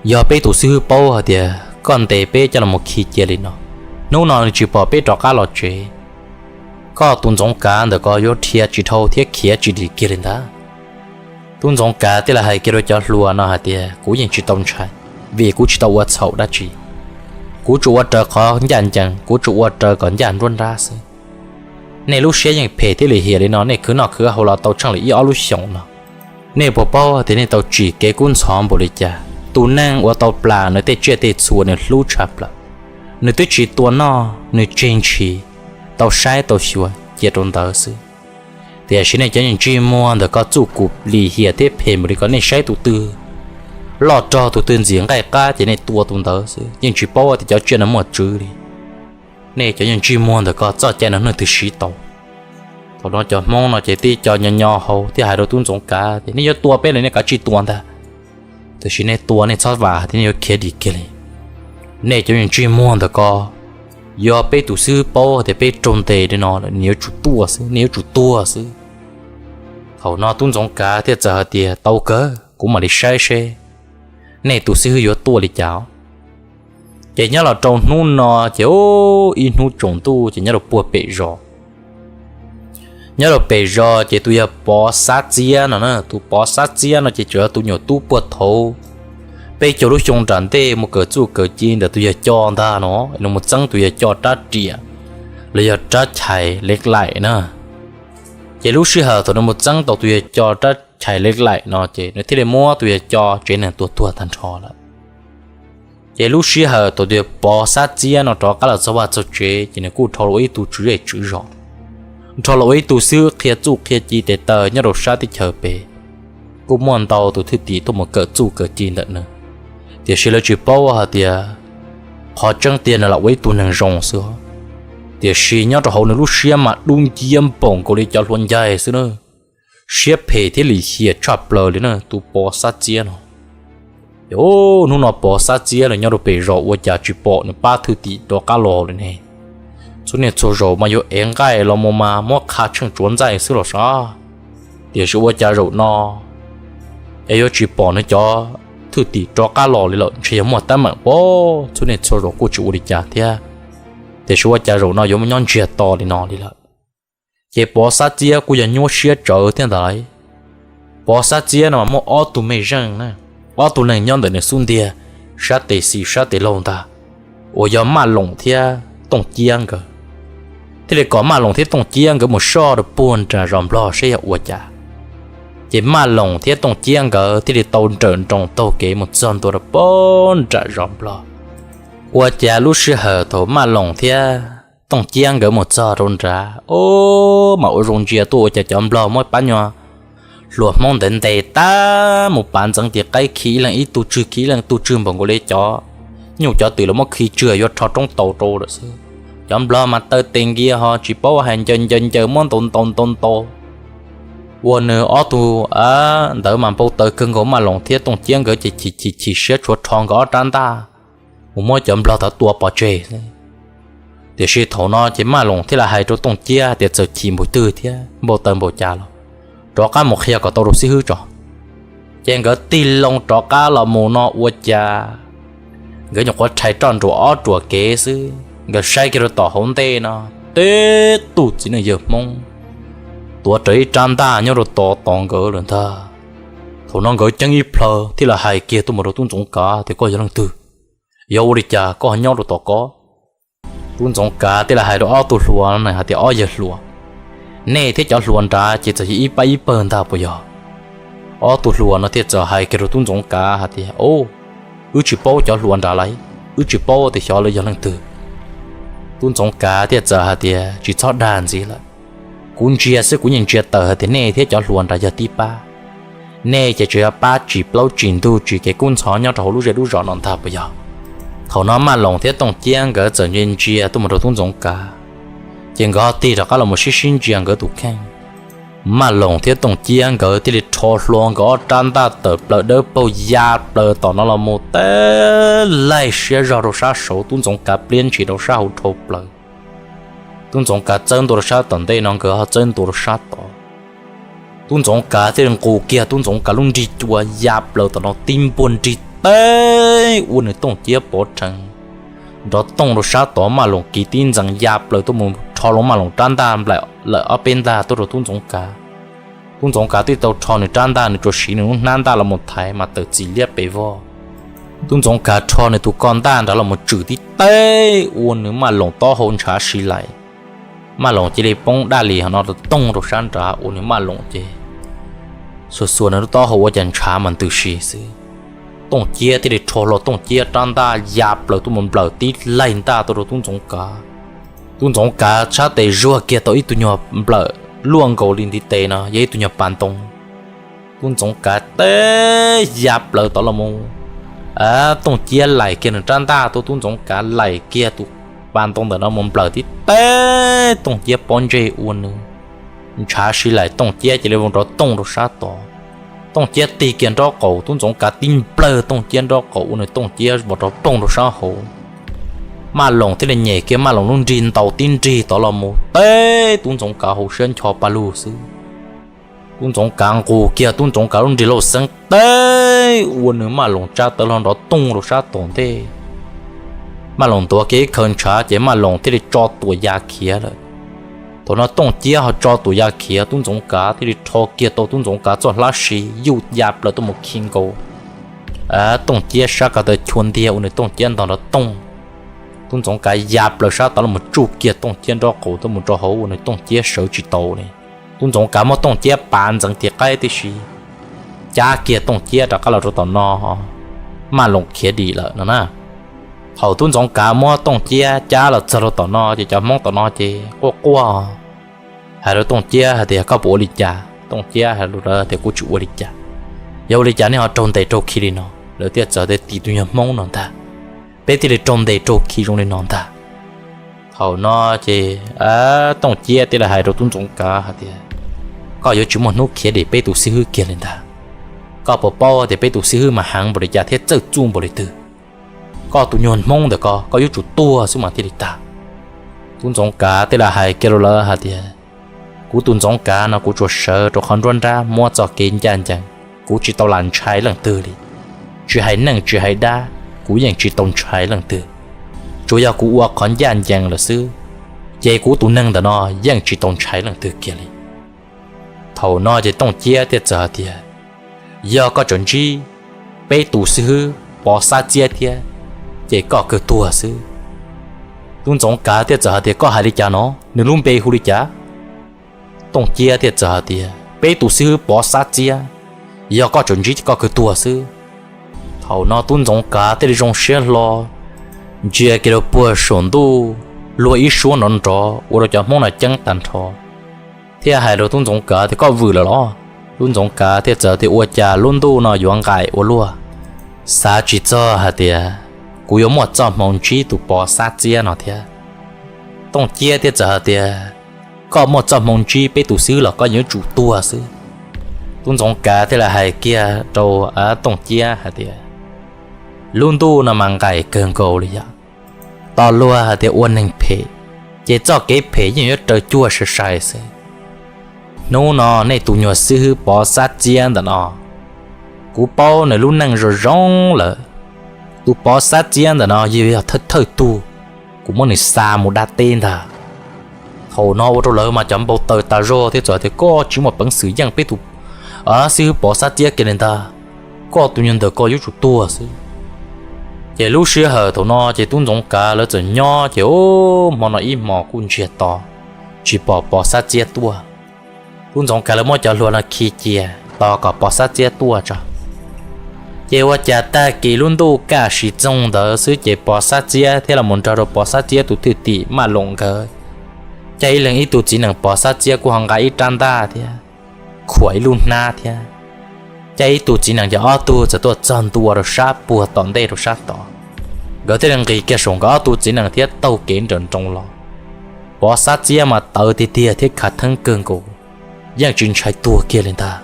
Yog peb tus xib hwb paub hais tias koj ntes peb coj los khi cia li no, hnub no nws tsis pom peb rov qab los tsev, koj tus Ntxoov Kav ntawm ko yuav dhia tsis dhau thiab khiav tsis dim kiag li ntag. Tub Ntxoov Kav thiaj li hais kiag rau cov hluas no hais tias kuv yeej tsis tau ntshai, vim kuv tsis tau ua txhaum dab tsi. Kuv tsuas ua raws qhov ncaj ncees, kuv tsuas ua raws kom ncaj nruab nrab xwb. Nej lub siab yeej phem thiab lim hiam li no, nej khwv noj khwv haus los tau tsheej li ib ob lub xyoos no, nej puas paub tias nej tau tsim kev kub ntxhov npaum li cas? Tus neeg uas tau plam nws tej tsiaj tej txhu uas nws hlub tshaj plaws, nws twb tsis tua noj, nws tseg ntshis, tau saib tau xyuas cia rau ntawd xwb. Tiam sis nej cov ntsej muag ntawm ko txuj kum lim hiam thiab phem npaum li ko, nej saib tus twg loj rog tus twg ntxim nqaij qab ces nej tua tus ntawd xwb, yeej tsis paub tias cov tsiaj no muaj tswv li. Nej cov ntsej muag ntawm ko txoj cai no leej twg siv tau? Thaum no cov Hmoob no ces tib co nyo nyo hau thiaj hais rau tub Ntxoov Kav tias nej yuav tua peb los nej kav tsij tua ntag, tiam sis nej tua nej txhob vam tias nej yuav khiav dim kiag li. Nej cov ntsej muag ntawm ko, yog peb tus xib hwb paub tias peb raug ntes li no lawm, nws yuav tsum tuaj xwb, nej yuav tsum tuag xwb. Thaum no tub Ntxoov Kav thiaj txawm hais tias tau kawg, kuv mam li saib seb nej tus xib hwb yuav tuaj li cas. Ces nyob los rau hnub no ces ib hnub tsaus ntuj ces nyob rau puag pem zos, nyob rau pem zos ces tus yawg Pov Xab Txiab no na, tus Pov Xab Txiab no ces tseem yog tus nyuam tub puag thaum peb caug lub xyoo nram ntej mus kawm txuj kawm ci ntawm tus yawg Co ntag no, nws mus txeeb tus yawg Co rab riam los yog rab chais lev laim na. Ces lub sij hawm thaum nws mus txeeb tau tus yawg Co rab chais lev laim no ces nws thiaj li muab tus yawg Co tsev neeg tua tuag tag nrho lawm. Ces lub sij hawm thaum tus yawg Pov Xab Txiab no rov qab los txog vaj txog tsev ces nws kuj dhau los ua ib tug tswv zej tswv zos, dhau los ua ib tug xib hwb qhia txuj qhia ci tes taw nyob rau sab teb chaws pem. Kuj muaj ntau tus thwj tim tuaj mus kawm txuj kawm ci ntawm nws, tiam sis lawv tsis paub hais tias qhov tseeb tiag nws los ua ib tug neeg zoo xwb. Tiam sis nyob rau hauv nws lub siab mas dub nciab npaum nkaus li cov hlua ncaig xwb na. Siab phem thiab lim hiam tshaj plaws li na tus Pov Xab Txiab no. Ces hnub no Pov Xab Txiab los nyob rau pem zos ua cas tsis pom nws pab thwj tim rov qab los li ne. Txhua niaj txhua zaus mas yuav ev nqaij los mus mas muab qha tsheej tsuav ntxaij xwb los sav, tiam sis ua cas zaum no es yuav tsis pom nws cov thwj tim rov qab los li lawm, ntshe yog muaj teeb meem pob. Txhua niaj txhua zaus kuj tsis ua li cas thiab, tiam sis ua cas zaum no yuav muaj nyob ntsiag to li no li lawm. Ces Pov Xab Txiab kuj yog nyuaj siab tsawv thiab ntag lauj. Pov Xab Txiab no mas muaj ob tug mej zeej na, ob tug neeg nyob ntawm nws xub ntiag, sab tes xis sab tes laug ntag, uas yog Maj Loos thiab Tooj Ciab nkawd. Thiaj li kom Maj Loos thiab Tooj Ciab nkawd mus soj rau puag nram zos Nplog saib yog ua cas. Ces Maj Loos thiab Tooj Ciab nkawd thiaj li tau nrawm nroos taug kev mus txog ntua rau puag nram zos Nplog. Ua cas lub sij hawm thaum Maj Loos thiab Tooj Ciab nkawd mus txog rau nrad, o, mas ua zoo ntsia tuaj ua cas cov Nplog muab pab nyuag hluas Hmoob ntawd ntes tag mus pav ntxeev tis qaib, khi ib leeg ib tug tswg, khi ib leeg tug tswg npaum nkaus li cov nyuj cov twm los muab khi tswg yuav rho roob taus rau lawm xwb. Cov Nplog mas taw tes nkias ho tsis paub hais, ncaws ncaws ncaws muab ntaus ntaus ntaus ntaus. Ua nws ob tug ntawd mas npau taws kawg nkaus, Maj Loos thiab Tooj Ciab nkawd ces chim chim chim siab tshuav rho nkawd ob rab ntaj mus muab cov Nplog tod tua pov tseg. Tiam sis thaum no ces Maj Loos thiaj li hais rau Tooj Ciab tias txawm chim npaum twg thiab npau taws npaum cas los rov qab mus qhia kom tau rau xib hwb tso. Ces nkawd tig loo rov qab los mus no ua cas nkawd nyuam qhuav rhais roj nruam ob ruam kev xwb, nkawd saib kiag rau tom hauv ntej no, teb tug txiv neej yawg Hmoob tuav rawv ib rab ntaj nyob rau tom tos nkawd lawm ntag. Thaum no nkawd ceeb ib plhaw thiaj li hais kiag tuaj mus rau tub Ntxoov Kav tias koj yog leej twg, yog ua li cas koj nyob rau tom ko? Tub Ntxoov Kav thiaj li hais rau ob tug hluas no hais tias ob yawg hluas, nej thiab cov hluas nrad ces txawm yog ib pab ib pawg ntag puas yog? Ob tug hluas no thiaj txawm hais kiag rau tub Ntxoov Kav hais tias, o, wb tsis paub cov hluas nrad lawm, wb tsis paub tias xyov lawv yog leej twg. Tub Ntxoov Kav thiaj txawm hais tias tsis txhob dag ntxiv lawm, kuv ntsia xwb kuv yeej ntsia tawm hais tias nej thiab cov hluas nrad yog tib pab. Nej ces tsuas yog pab tsim plaub tsim ntug tsim kev kub ntxhov nyob rau hauv lub zej lub zos no ntag puas yog? Thaum no Maj Loos thiab Tooj Ciab nkawd txawm ntsia ntsia tuaj mus rau tub Ntxoov Kav, ces nkawd ho tig rov qab los mus sib sib ntsia nkawd tus kheej. Maj Loos thiab Tooj Ciab nkawd thiaj li rho hlua nkawd ob rab ntaj tawm plaws dawb paug ya plaws tom no los mus teb laig siab zog rau sab saud, tub Ntxoov Kav pliab ntshis rau sab hauv dhau plaws. Tub Ntxoov Kav txawb ntua rau sab tom ntej no nkawd ho txawb ntua rau sab tod. Tub Ntxoov Kav thiaj li nqus kiag tub Ntxoov Kav lub nrig cua ya plaws tom no tib npuaj nrig teb ua nws Tooj Ciab pov rhees nrov tooj rau sab tod. Maj Loos kiv tib ntxees ya plaws tuaj mus rho loo Maj Loos rab ntaj nplaim lawm ob peb ntaj tuaj rau tub Ntxoov Kav. Tub Ntxoov Kav twb tau rho nws rab ntaj, nws tsuas siv nws lub hnab ntaj los mus thaiv mas tawm txim liab pes vog. Tub Ntxoov Kav rho nws tus ko ntaj nrad los mus tswm tib teb ua nws Maj Loos taub hau ntshav si laim. Maj Loos cia li poob daj li hov no tooj rau sab nrad ua nws Maj Loos ces xuas xuas nws lub taub hau ua cas ntshav mas ntws si xwb. Tooj Ciab thiaj li rho hlo Tooj Ciab rab ntaj ya plaws tuaj mus nplawm tib laig ntaj tuaj rau tub Ntxoov Kav. Tub Ntxoov Kav sab tes zuag kiag tau ib tug nyuag nplawm luaj nkaus li ntiv tes no yog ib tug nyuag pas ntoo. Tub Ntxoov Kav teb ya plaws tod los mus, Tooj Ciab laim kiag nws rab ntaj tuaj, tub Ntxoov Kav laim kiag tus pas ntoo ntawm no mus nplawm tib teb Tooj Ciab pob ntseg ua nws ntshav si laim, Tooj Ciab cia li vau nrov tooj rau sab tod. Tooj Ciab tig kiag nraub qaum, tub Ntxoov Kav tib nplawg Tooj Ciab nraub qaum ua nws Tooj Ciab vau rov poog rau sab hauv. Maj Loos thiaj li nyem kiag Maj Loos lub nrig ntaus tib nrig tod los mus teb tub Ntxoov Kav hauv siab ncho paj lug xwb. Tub Ntxoov Kav nqus kiag tub Ntxoov Kav lub nrig lauj xeeb teb ua nws Maj Loos tsab tawv hlo nrov tooj rau sab tom ntej. Maj Loos ntuav kiag ib khaw ntshav ces Maj Loos thiaj li tso tuam ya khiav lawm. Thaum no Tooj Ciab ho tso tuam ya khiav, tub Ntxoov Kav thiaj li rho kiag tau tub Ntxoov Kav txoj hlab si yuj ya plaws tuaj mus khi nkaus Tooj Ciab sab ko taw chua ntiag ua nws Tooj Ciab ntog nrov tooj. Tub Ntxoov Kav ya plaws sab tod los mus tsuj kiag Tooj Ciab nraub qaum tuaj mus rau hauv ua nws Tooj Ciab sawv tsis tau li. Tub Ntxoov Kav muab Tooj Ciab pav ntxeev tis qaib tib si, cab kiag Tooj Ciab rov qab los rau tom no, Maj Loos khiav dim lawm no na. Thaum tub Ntxoov Kav muab Tooj Ciab cab los txog rau tom no ces cov Hmoob tom no ces quaj quaj hais rau Tooj Ciab hais tias koj puas ua li cas? Tooj Ciab hais lus tias kuv tsis ua li cas. Yog ua li cas nej ho raug ntes raug khi li no? Lawv thiaj txawm tias tim tus nyuag Hmoob no ntag, peb thiaj li raug ntes raug khi zoo li no ntag. Thaum no ces Tooj Ciab thiaj li hais rau tub Ntxoov Kav hais tias koj yuav tsis muaj hnub khiav dim peb tus xib hwb kiag li ntag. Koj puas paub tias peb tus xib hwb mas heev npaum li cas thiab txawj txuj npaum li twg? Koj tus nyuag Hmoob ntawm ko, koj yuav tsum tuag xwb mas thiaj li tag. Tub Ntxoov Kav thiaj li hais kiag rau lawv hais tias, kuv tus Ntxoov Kav no kuv tsuas sawv rau qhov nruab nrab muab txoj kev ncaj ncees, kuv tsis tau lam ntshai leej twg li. Tsis hais neeg tsis hais dab, kuv yeej tsis tau ntshai leej twg. Tsuas yog kuv ua qhov ncaj ncees lawm xwb, ces kuv tus neeg ntawm no yeej tsis tau ntshai leej twg kiag li. Thaum no ces Tooj Ciab thiaj txawm hais tias, yog koj tseem ntsib peb tus xib hwb Pov Xab Txiab thiab, ces koj kawg tuag xwb. Tub Ntxoov Kav thiaj txawm hais tias, koj hais li cas no? Nws lub npe hu li cas? Tooj Ciab thiaj txawm hais tias, peb tus xib hwb Pov Xab Txiab, yog koj tseem ntsib ces koj kawg tuag xwb. Thaum no Tub Ntxoov Kav thiaj li zoo siab hlo, ntsia kiag rau puag saum ntuj, luag ib suab nrov nrov ua rau cov Hmoob no ceeb tag nrho, thiaj hais rau Tub Ntxoov Kav tias, koj vwm lawm los? Tub Ntxoov Kav thiaj txawm tias, ua cas lub ntuj no yuav nqaim ua luaj? Xav tsis txog hais tias kuv yuav muaj txoj hmoo ntsib tus Pov Xab Txiab no thiab. Tooj Ciab thiaj txawm hais tias, koj muaj txoj hmoo ntsib peb tus xib hwb los koj yuav tsum tuag xwb. Tub Ntxoov Kav thiaj li hais kiag rau Tooj Ciab hais tias, lub ntuj no mas nqaim kawg nkaus li yom. Tos luag hais tias ua neeg phem, ces txoj kev phem yeej yuav raws cuag sai sai xwb. Hnub no nej tus nyuag xib hwb Pov Xab Txiab ntawm no, kuv paub nws lub neej zoo zoo lawm. Tus Pov Xab Txiab ntawm no yog thawj thawj tug kuv muab nws xa mus dab teb ntag. Thaum no ua rau lawv mas cov npau taws tas zog thiab txawm tias, koj tsis muaj peev xwm yeej peb tus xib hwb Pov Xab Txiab kiag li ntag. Koj tus nyuag ntawm ko yuav tsum tuag xwb. Ces lub sij hawm thaum no ces Tub Ntxoov Kav lawv txawm nyob ces hmo no ib hmos kuj ntsiag to, tsis pom Pov Xab Txiab tuaj. Tub Ntxoov Kav lawv muab cov hluas no khi cia tos kom Pov Xab Txiab tuaj tso. Ces ua cas tag kis lub ntuj kaj siv txoog ntawd xwb ces Pov Xab Txiab thiab los mus nrog rau Pov Xab Txiab tus thwj tim Maj Loos nkawd, ces ib leeg ib tug txiv nees, Pov Xab Txiab kuj ho nqa ib rab ntaj thiab, khuam ib lub hnab thiab. Ces ib tug txiv nees ces ob tug txawm tuaj txog ntua rau sab puag tom ntej rau sab tod. Nkawd thiaj li nqis kiag saum nkawd ob tug txiv nees thiab taug kev nrawm nroos los. Pov Xab Txiab mas tawv tiag tiag thiab khav theeb kawg nkaus, yeej tsis ntshai tuag kiag li ntag.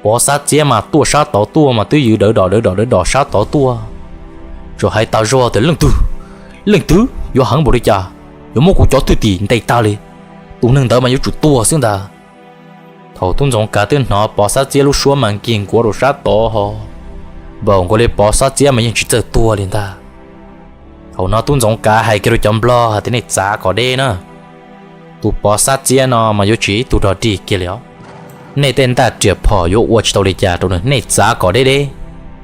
Pov Xab Txiab mas tuaj sab tod tuaj mas twb yws dawv dos dawv dos dawv dos sab tod tuaj, tsuas hais tas zog tias, leej twg, leej twg yuav heev npaum li cas, yuav muab kuv cov thwj tim ntes tag li. Tus neeg ntawd mas yuav tsum tuag xwb ntag. Thaum Tub Ntxoov Kav twb hnov Pov Xab Txiab lub suab mas nkig nkuav rau sab tod ho, npaum nkaus li Pov Xab Txiab mas yeej tsis txawj tuag li ntag. Thaum no Tub Ntxoov Kav hais kiag rau cov nplog hais tias, nej txav kom deb na, tus Pov Xab Txiab no mas yuav tsis ib tug dog dig kiag li os. Nej tej ntaj riam phom yuav ua tsis tau li cas rau nws, nej txav kom deb deb,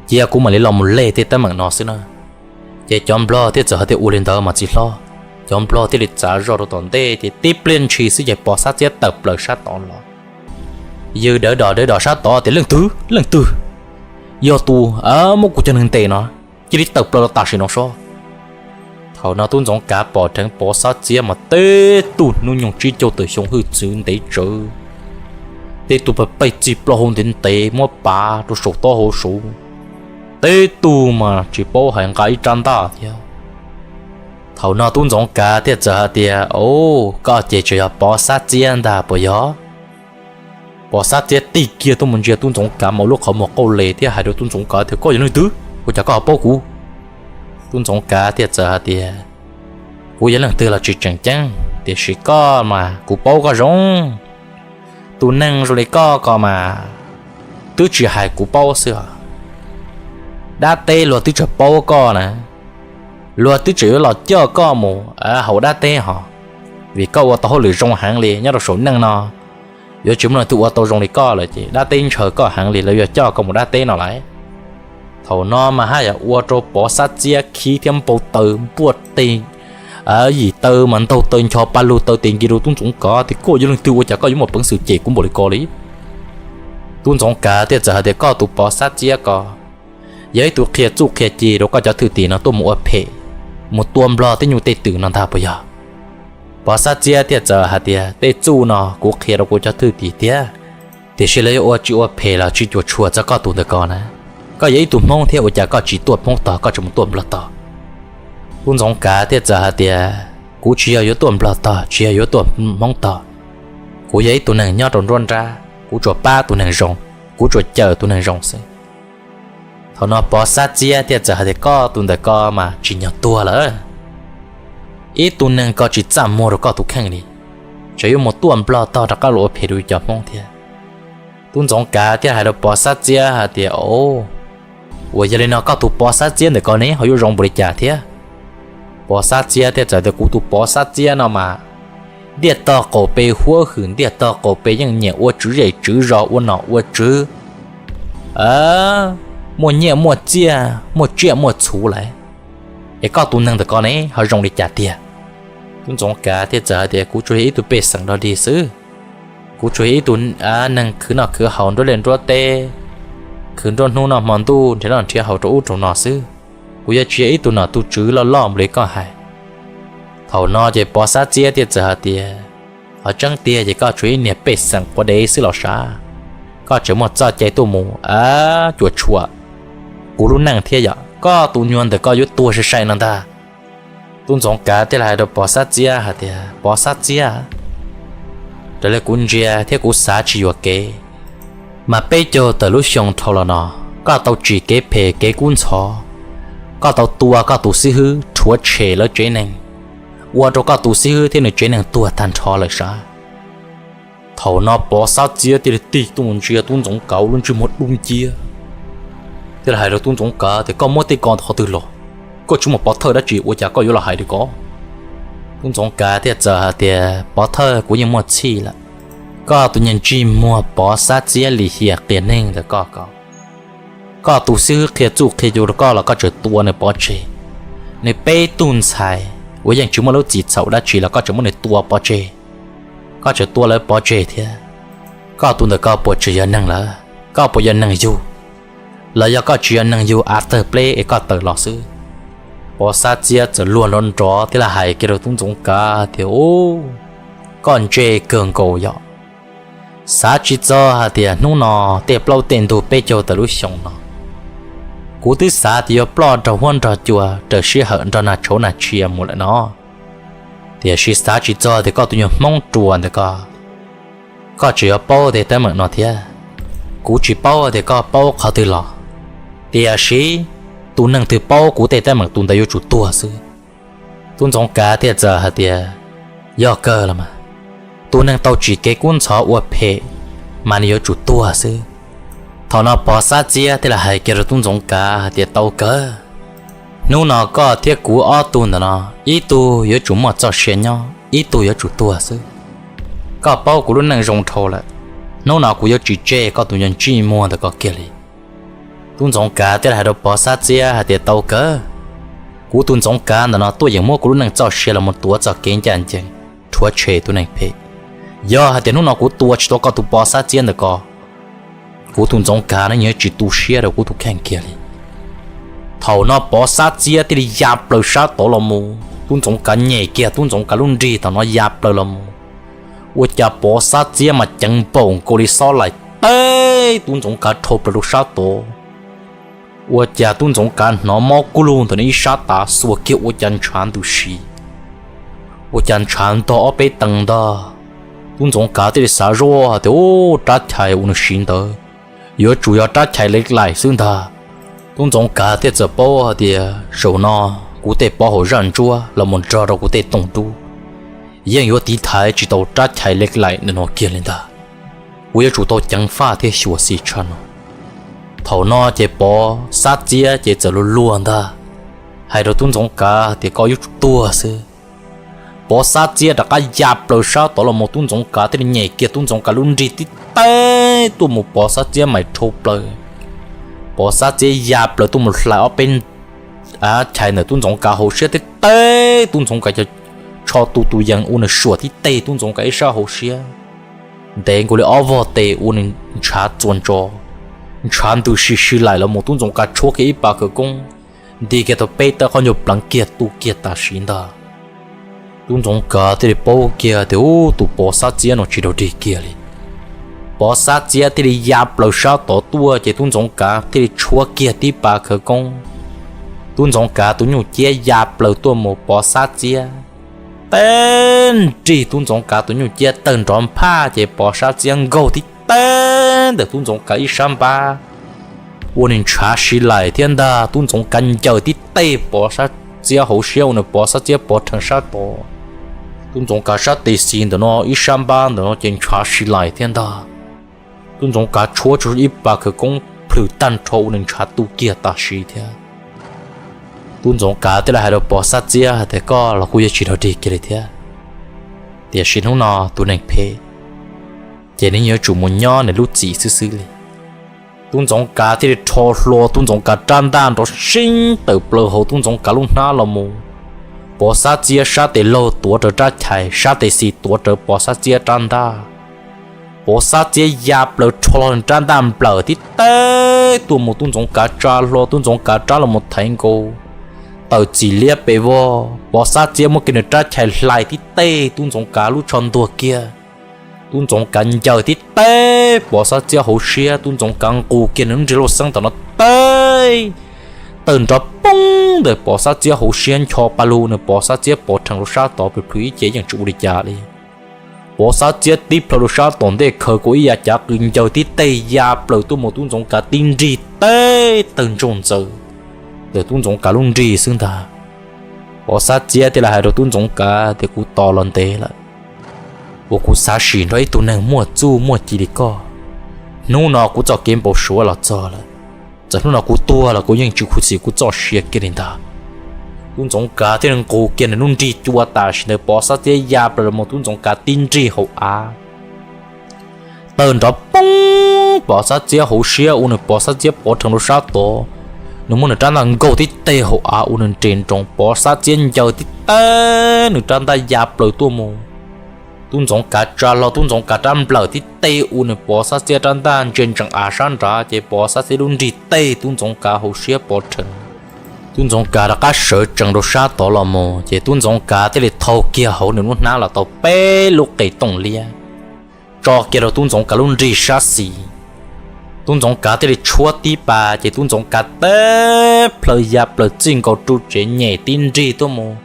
cia kuv mam li los mus leg tej teeb meem no xwb na. Ces cov nplog thiaj txawm hais tias, ua li ntawd mas txiv hlob. Cov nplog thiaj li txav zog rau tom ntej ces tib pliag ntshis xwb ces Pov Xab Txiab tawm plaws sab tod los, yws dawv dos dawv dos sab tod tias, leej twg, leej twg, yog tus muab kuv cov neeg ntes no, cia li tawm plaws los tam sim no sob. Thaum no Tub Ntxoov Kav pom dheev Pov Xab Txiab mas teb tug hnub nyoog tsib caug tawm xyoo hwj txwv ntev tsawv, tej tug pab pej txig plaub hau ntev ntev muab pav rau saum taub hau saud, teb tug mas tsis paub hais nqa ib rab ntaj thiab. Thaum no Tub Ntxoov Kav thiaj txawm hais tias, o, koj ces tseem yog Pov Xab Txiab ntag puas yog? Pov Xab Txiab tig kiag tuaj mus ntsia Tub Ntxoov Kav mas ua lub qhov muag qauj les thiab hais rau Tub Ntxoov Kav tias, koj yog leej twg, ua cas koj ho paub kuv? Tub Ntxoov Kav thiaj txawm hais tias, kuv yog leej twg los tsis tseem ceeb, tiam sis koj mas kuv paub koj zoo. Tus neeg zoo li koj ko mas twb tsis hais kuv paub xwb os, dab teb luag twb tseem paub koj na, luag twb tseem yuav los coj koj mus haus dab teb hos, vim koj ua tau hauj lwm zoo heev li nyob rau saum neej no. Yuav tsis muaj leej twg ua tau zoo li koj lawm ces dab teb ntshaw koj heev li lawv yuav coj koj mus dab teb no lawm. Thaum no mas haj yam ua rau Pov Xab Txiab khib thiab npau taws npuaj teg, yim taw mas ntaug taw ncho pa lug taw tes nkig rau Tub Ntxoov Kav tias, koj yog leej twg ua cas koj yuav muaj peev xwm cem kuv npaum li ko li? Tub Ntxoov Kav thiaj txawm hais tias, koj tus Pov Xab Txiab ko yog ib tug qhia txuj qhia ci rau koj cov thwj tim no tuaj mus ua phem, mus tua nplog tej nyuj tej twm no ntag puas yog? Pov Xab Txiab thiaj txawm hais tias, tej txuj no kuv qhia rau kuv cov thwj tim thiab, tiam sis lawv yuav ua tsis ua phem los tsis cuam tshuam txog koj tus ntawm ko na. Koj yog ib tug Hmoob thiab ua cas koj tsis tuaj Hmoob tog, koj tseem mus tuaj nplog tog? Tub Ntxoov Kav thiaj txawm hais tias, kuv tsis yog yuav tuaj nplog tog, tsis yog yuav tuaj Hmoob tog. Kuv yog ib tug neeg nyob rau nruab nrab, kuv tsuas pab tus neeg zoo, kuv tsuas cawm tus neeg zoo xwb. Thaum no Pov Xab Txiab thiaj txawm hais tias, koj tus ntawm ko mas tsim nyog tuag lawm. Ib tug neeg ko tsis txaj muag rau koj tus kheej li, tseem yuav mus tuaj nplog tog rov qab los ua phem rau cov Hmoob thiab. Tub Ntxoov Kav thiaj hais rau Pov Xab Txiab hais tias, O, ua yog li no koj tus Pov Xab Txiab ntawm ko ne ho yuav zoo npaum li cas thiab? Pov Xab Txiab thiaj txawm tias, Kuv tus Pov Xab Txiab no mas ntiaj tog qaum pes huab hwm, ntiaj tog qaum pes yeej nyiam ua tswv zej tswv zos, ua nom ua tswv, muaj nyiaj muaj txiaj, muaj tsiaj muaj txhu lawm. Es koj tus neeg ntawm ko ne ho zoo li cas tiag? Tub Ntxoov Kav thiaj txawm hais tias, Kuv tsuas yog ib tug pej xeem dog dig xwb. Kuv tsuas yog ib tug neeg khwv noj khwv haus, nruab liaj nruab teb, khwv nruab hnub noj hmo ntuj, nrhiav noj nrhiav haus rau ub rau no xwb. Kuv yuav tsis yog ib tug nom tug tswv loj loj npaum li koj hais. Thaum no ces Pov Xab Txiab thiaj txawm hais tias, Qhov tseeb tiag ces koj tsuas ib niag pej xeem quav dev xwb los sav, koj tseem muaj txoj cai tuaj mus cuam tshuam kuv lub neej thiab yom? Koj tus nyuag ntawm ko yuav tuag sai sai no ntag. Tub Ntxoov Kav thiaj li hais rau Pov Xab Txiab hais tias, Pov Xab Txiab, raws li kuv ntsia thiab kuv xav tsis yuam kev, mas peb caug tawm lub xyoo dhau los no, koj tau tsim kev phem kev kub ntxhov, koj tau tua koj tus xib hwb, rhuav tshem lawv tsev neeg, ua rau koj tus xib hwb thiab nws tsev neeg tuag tag nrho lawm sav. Thaum no Pov Xab Txiab thiaj li tig tuaj mus ntsia Tub Ntxoov Kav lub ntsej muag dub nciab, thiaj li hais rau Tub Ntxoov Kav tias, Koj muab tej ko ntawm qhov twg los? Koj tsis muaj pov thawj dab tsi ua cas koj yuav los hais li ko? Tub Ntxoov Kav thiaj txawm hais tias, Pov thawj kuv yeej muaj txhij lawm. Koj tus nyuag ntsej muag Pov Xab Txiab lim hiam qias neeg ntawm koj ko, koj tus xib hwb qhia txuj qhia yu rau koj los koj tseem tua nws pov tseg. Nws peb tug ntxhais uas yeej tsis muaj lub txim txhaum dab tsi los koj tseem muab nws tua pov tseg, koj tseem tua lawv pov tseg thiab. Koj tus ntawm ko puas tseem yog neeg lawm? Koj puas yog neeg yug, los yog koj tsis yog neeg yug av tawg pleb es koj tawm los xwb? Pov Xab Txiab txawm luag nrov nrov thiab los hais kiag rau Tub Ntxoov Kav tias, Koj ntse kawg nkaus yom. Xav tsis txog hais tias hnub no tej plaub tej ntug peb caug tawm lub xyoo no, kuv twb xav tias yuav ploj nrog huab nrog cua raws sij hawm nrog nag tshauv nag tshia mus lawm no, tiam sis xav tsis txog tias koj tus nyuag Hmoob ruas ntawm ko, koj tseem yuav paub tej teeb meem no thiab. Kuv tsis paub tias koj paub qhov twg los, tiam sis tus neeg twg paub kuv tej teeb meem tus ntawd yuav tsum tuag xwb. Tub Ntxoov Kav thiaj txawm hais tias, Yog kawg los mas, tus neeg tau tsim kev kub ntxhov ua phem mas nws yuav tsum tuag xwb. Thaum no Pov Xab Txiab thiaj li hais kiag rau Tub Ntxoov Kav hais tias, Tau kawg, hnub no koj thiab kuv ob tug ntawm no, ib tug yuav tsum muaj txoj sia nyob, ib tug yuav tsum tuag xwb. Koj paub kuv lub neej zoo dhau lawm, hnub no kuv yuav tsis tseg koj tus nyuag ntsej muag ntawm ko kiag li. Tub Ntxoov Kav thiaj li hais rau Pov Xab Txiab hais tias, Tau kawg, kuv tus Ntxoov Kav ntawm no tuaj yeem muab kuv lub neej txoj sia los mus tuav txoj kev ncaj ncees, rhuav tshem tus neeg phem. Yog hais tias hnub no kuv tua tsis tau koj tus Pov Xab Txiab ntawm ko, kuv tus Ntxoov Kav no yeej yuav tsis tu siab rau kuv tus kheej kiag li. Thaum no Pov Xab Txiab thiaj li ya plaws sab tod los mus, Tub Ntxoov Kav nyem kiag Tub Ntxoov Kav lub nrig thaum no ya plaws los mus. Ua cas Pov Xab Txiab mas ceev npaum nkaus li xob laim teb Tub Ntxoov Kav rhau plaws rau sab tod. Ua cas Tub Ntxoov Kav hnov mob kub lug ntawm nws ib sab tav xuas kiag ua cas ntshav ntws si. Ua cas ntshav ntog ob peb teev ntag. Tub Ntxoov Kav thiaj li xav zoj hais tias, Ub, rab chais uas nws siv ntawd yuav tsum yog rab chais lev laim xwb ntag. Tub Ntxoov Kav thiaj txawm paub hais tias, Zaum no kuv tej pov haum zaj ntsuab los mus nrog rau kuv tej tooj dub yeej yuav tiv thaiv tsis tau rab chais lev laim no kiag li ntag. Kuv yuav tsum tau ceev faj thiab xyuam xim tshaj no. Thaum no ces Pov Xab Txiab ces txawm luag luag ntag, hais rau Tub Ntxoov Kav tias, Koj yuav tsum tuag xwb. Pov Xab Txiab rov qab ya plaws sab tod los mus, Tub Ntxoov Kav thiaj li nyem kiag Tub Ntxoov Kav lub nrig tib teb tuaj mus, Pov Xab Txiab mas rhau plaws. Pov Xab Txiab ya plaws tuaj mus hlais ob peb chais ntawm Tub Ntxoov Kav hauv siab tib teb, Tub Ntxoov Kav tsho tu tus yees ua nws suam tib teg Tub Ntxoov Kav ib sab hauv siab, ntev nkaus li ob vog tes ua nws ntshav txua ntso, ntshav ntws si si laim los mus. Tub Ntxoov Kav tshuab kiag ib pas khawv koob, nti kiag tau peb tawb qaub ncaug pleev kiag tu kiag tam sim ntag. Tub Ntxoov Kav thiaj li paub kiag tias, Ub, tus Pov Xab Txiab no tsis raug dig kiag li. Pov Xab Txiab thiaj li ya plaws sab tod tuaj ces Tub Ntxoov Kav thiaj li tshuab kiag tib pas khawv koob. Tub Ntxoov Kav tus nyuj ciab ya plaws tuaj mus, Pov Xab Txiab teb nrig Tub Ntxoov Kav tus nyuj ciab tawg nrov nphaj ces Pov Xab Txiab nkaug tib teb ntawm Tub Ntxoov Kav ib sab npab, ua nws ntshav si laim thiab ntag. Tub Ntxoov Kav ncaws tib teg Pov Xab txiab hauv siab ua nws Pov Xab Txiab pov rhees sab tod. Tub Ntxoov Kav sab tes xis ntawm no ib sab npab ntawm no ces ntshav si lais thiab ntag. Tub Ntxoov Kav tshuab tsuj ib pas khawv koob plhws tag nrho ua nws ntshav tu kiag tam sim thiab. Tub Ntxoov Kav thiaj li hais rau Pov Xab Txiab hais tias, koj los kuj yuav tsis dog dig kiag li thiab, tiam sis hnub no tus neeg phem ces nws yuav tsum mus nyob nws lub txim xwb xwb li. Tub Ntxoov Kav thiaj li rho hlua Tub Ntxoov Kav rab ntaj nrov seeb tawm plaws hauv Tub Ntxoov Kav lub hnab los mus. Pov Xab Txiab sab tes laug tuav rawv rab chais, sab tes xis tuav rawv Pov Xab Txiab rab ntaj. Pov Xab Txiab ya plaws rho hlo rab ntaj nplawm tib teg tuaj mus Tub Ntxoov Kav tsa hlo Tub Ntxoov Kav rab los mus thaiv nkaus, tawm txim liab pes vog. Pov Xab Txiab muab kiag nws rab chais hlais tib teg Tub Ntxoov Kav lub tsho ntuag kiag. Tub Ntxoov Kav ncaws tib teg Pov Xab Txiab hauv siab, Tub Ntxoov Kav nqus kiag nws lub nrig lauj xeeb tom no teb, tawg nrov poob ntawm Pov Xab Txiab hauv siab ncho pa lug nws Pov Xab Txiab pov rhees rau sab tod plhws plhws ib ce yeej tsis ua li cas li. Pov Xab Txiab tib plhaw rau sab tom ntej khaws kiag ib yav cav qws ncaws tib teg ya plaws tuaj mus Tub Ntxoov Kav tib nrig teb tawg ntsoog ntxaws ntawm Tub Ntxoov Kav lub nrig xwb ntag. Pov Xab Txiab thiaj li hais rau Tub Ntxoov Kav tias, kuv tos los ntev lawm uas kuv xav sim nrog ib tug neeg muaj txuj muaj ci li koj. Hnub no kuv txoj kev npau suav los txog lawm, txawm hnub no kuv tuag los kuv yeej tsis khuv xim kuv txoj sia kiag li ntag. Tub Ntxoov Kav thiaj li nqus kiag nws lub nrig cua tam sim ntawd Pov Xab Txiab ya plaws los mus Tub Ntxoov Kav tib nrig hauv av, tawg nrov poob Pov Xab Txiab hauv siab ua nws Pov Xab Txiab pov rhees rau sab tod. Nws muab nws rab ntaj nkaug tib teg hauv av ua nws nres nroos, Pov Xab Txiab ncaws tib teg nws rab ntaj ya plaws tuaj mus. Tub Ntxoov Kav tsa hlo Tub Ntxoov Kav rab nplawm tib teg ua nws Pov Xab Txiab rab ntaj ntsia ntsees av sab nrad ces Pov Xab Txiab lub nrig teb Tub Ntxoov Kav hauv siab pov rhees. Tub Ntxoov Kav rov qab sawv tsees rau sab tod los mus ces Tub Ntxoov Kav thiaj li thau kiag hauv nws lub hnab los tau peb lub qe tooj liab tso kiag rau Tub Ntxoov Kav lub nrig sab xis. Tub Ntxoov Kav thiaj li tshuab tib pas ces Tub Ntxoov Kav teb plhaw ya plaws txij nkaus ru tsev nyem tib nrig tuaj mus.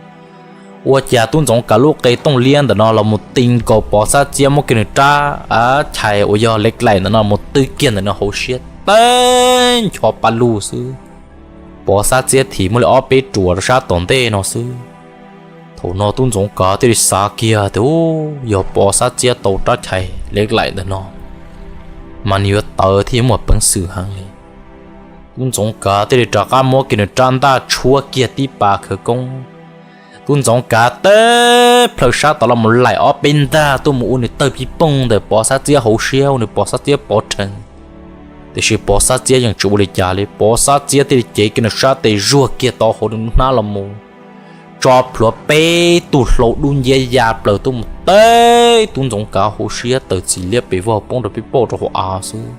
Ua cas Tub Ntxoov Kav lub qe tooj liab ntawm no los mus ti nkaus Pov Xab Txiab muab kiag nws rab chais uas yog lev laim ntawm no mus twb kiag ntawm nws hauv siab teb ncho pa lug xwb. Pov Xab Txiab thim muaj li ob peb ruam rau sab tom ntej no xwb. Thaum no Tub Ntxoov Kav thiaj li xav kiag tias, u, yog Pov Xab Txiab tau rab chais lev laim ntawm no mas nws yuav tawv thiab yuav muaj peev xwm heev li. Tub Ntxoov Kav thiaj li rov qab muab kiag nws rab ntaj tshuab kiag tib pas khawv koob. Tub Ntxoov Kav teb plhaw sab tod los mus laim ob peb ntaj tuaj mus ua nws tawg pij pooj ntawm Pov Xab Txiab hauv siab ua nws Pov Xab Txiab pov rhees. Tiam sis Pov Xab Txiab yeej tsis ua li cas li, Pov Xab Txiab thiaj li cev kiag nws sab tes zuag kiag tau hauv nws lub hnab los mus, tso plhuav peb tug hlau dub nciab ya plaws tuaj mus teb Tub Ntxoov Kav hauv siab tawm txim liab pes vog poob rau peb pauj rau hauv av xwb.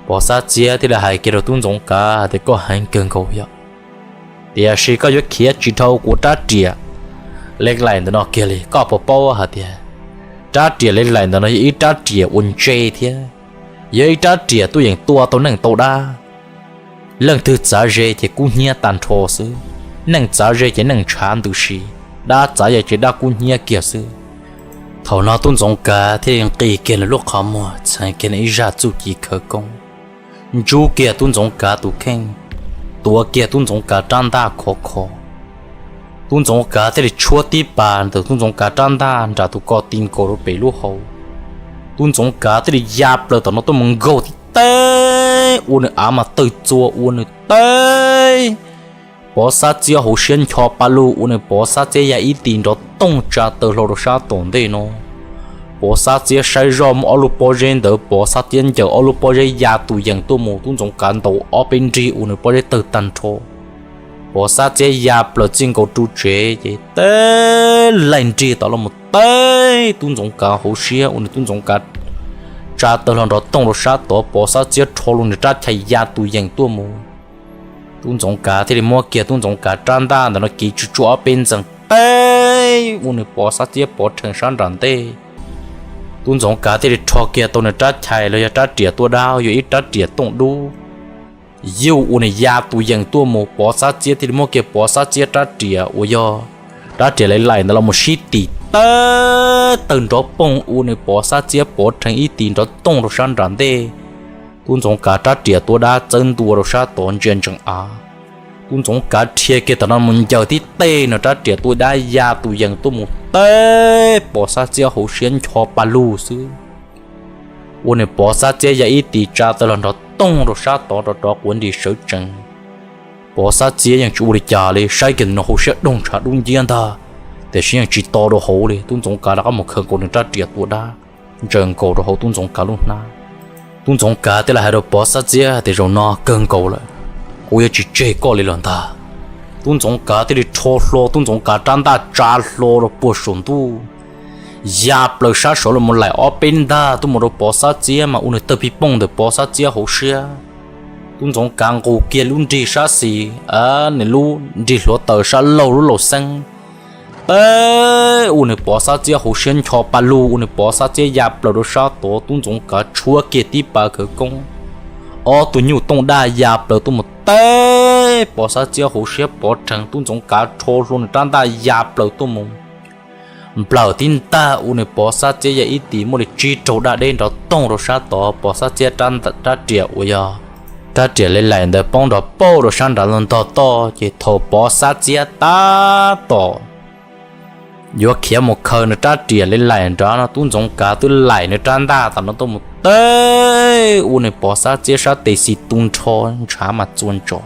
Pov Xab Txiab thiaj li hais kiag rau Tub Ntxoov Kav tias, koj heev kawg nkaus yom, tiam sis koj yuav khiav tsis dhau kuv rab riam lev laim ntawm no kiag li. Koj puas paub hais tias rab riam lev laim ntawm no yog ib rab riam uas ntse thiab yog ib rab riam tuaj yeem tua tau neeg tau dab. Leej twg txav ze ces kub hnyiab tag nrho xwb, neeg txav ze ces neeg ntshav ntws si, dab txav ze ces dab kub hnyiab kiag xwb. Thaum no Tub Ntxoov Kav thiaj li nqis kiag nws lub qhov muag txheev kiag nws ib zaj txuj ci khawv koob, ntsub kiag Tub Ntxoov Kav tus kheej, tuav kiag Tub Ntxoov Kav rab ntaj khov kho. Tub Ntxoov Kav thiaj li tshuab tib pas ntawm Tub Ntxoov Kav rab ntaj nram tus ko ti nkaus rau pem lub hau. Tub Ntxoov Kav thiaj li ya plaws tom no tuaj mus nkaug tib teg ua nws av mas tawg txua ua nws teb Pov Xab Txiab hauv siab ncho pa lug ua nws Pov Xab Txiab ya ib tis nrov tooj tsa tawg hlo rau sab tom ntej no. Pov Xab Txiab saib zoj muaj ob lub pob zeb ntawd, Pov Xab Txiab ncaws ob lub pob zeb ya tus yees tuaj mus, Tub Ntxoov Kav ntaus ob peb nrig ua nws pob zeb tawg tag nrho. Pov Xab Txiab ya plaws txij nkaus ru tsev ces teb laim nrig tom los mus teb Tub Ntxoov Kav hauv siab ua nws Tub Ntxoov Kav tsa tawg hlo nrov tooj rau sab tod, Pov Xab Txiab rho lug nws rab chais ya tus yees tuaj mus. Tub Ntxoov Kav thiaj li muab kiag Tub Ntxoov Kav rab ntaj ntawm no kiv tsuj tsuav ob peb ntxees teb ua nws Pov Xab Txiab pov rhees sab nram ntej. Tub Ntxoov Kav thiaj li rho kiag tau nws rab chais los yog rab riam tuaj dab, yog ib rab riam tooj dub, yuj ua nws ya tus yees tuaj mus. Pov Xab Txiab thiaj li muab kiag Pov Xab Txiab rab riam uas yog rab riam lev laim ntawd los mus sib tim tawg tawg nrov pooj ua nws Pov Xab Txiab pov rhees ib tis nrov tooj rau sab nram ntej. Tub Ntxoov Kav rab riam tuaj dab txawb ntua rau sab tod ntsia ntsees av. Tub Ntxoov Kav dhia kiag tam no mus ncaws tib teg no rab riam tuaj dab ya tus yees tuaj mus teb Pov Xab Txiab hauv siab ncho pa lug xwb. Ua nws Pov Xab Txiab ya ib tis tsa taw los nrov toog rau sab tod rov rov quav nris sawv tsees. Pov Xab Txiab yeej tsis ua li cas li, saib kiag ntawm no hauv siab doog ntshav dub nciab ntag, tiam sis yeej tsis to rau hauv li. Tub Ntxoov Kav rov qab mus khaws nkaus nws rab riam tuaj dab, ntsaws nkaus rau hauv Tub Ntxoov Kav lub hnab. Tub Ntxoov Kav thiaj li hais rau Pov Xab Txiab tias, zaum no kawg nkaus lawm, kuv yuav tsis tseg koj li los ntag. Tub Ntxoov Kav thiaj li rho hlo Tub Ntxoov Kav rab ntaj tsa hlo rau puag saum ntuj, ya plaws sab saud los mus laim ob peb ntaj tuaj mus rau Pov Xab Txiab mas ua nws tawg pij pooj ntawm Pov Xab Txiab hauv siab. Tub Ntxoov Kav nqus kiag lub nrig sab xis, nws lub nrig hluav taws sab laug lub laus xeeb, teb ua nws Pov Xab Txiab hauv siab ncho pa lug, ua nws Pov Xab Txiab ya plaws rau sab tod. Tub Ntxoov Kav tshuab kiag tib pa khawv koob, ob tug nyuj tooj daj ya plaws tuaj mus teb Pov Xab Txiab hauv siab pov rhees. Tub Ntxoov Kav rho hlo nws rab ntaj ya plaws tuaj mus nplawm tib ntaj ua nws Pov Xab Txiab ya ib tis muaj li tsib rau daj deb nrov toog rau sab tod. Pov Xab Txiab rab riam uas yog rab riam le laim ntawd poob nrov pauj rau sab nrad ntog toj. Ces thaum Pov Xab Txiab tab tom yuav khiav mus khaws nws rab riam le laim nrad no, Tub Ntxoov Kav twb laim nws rab ntaj tam no tuaj mus teb ua nws Pov Xab Txiab sab tes xis tu nrho, ntshav mas txua ntsos.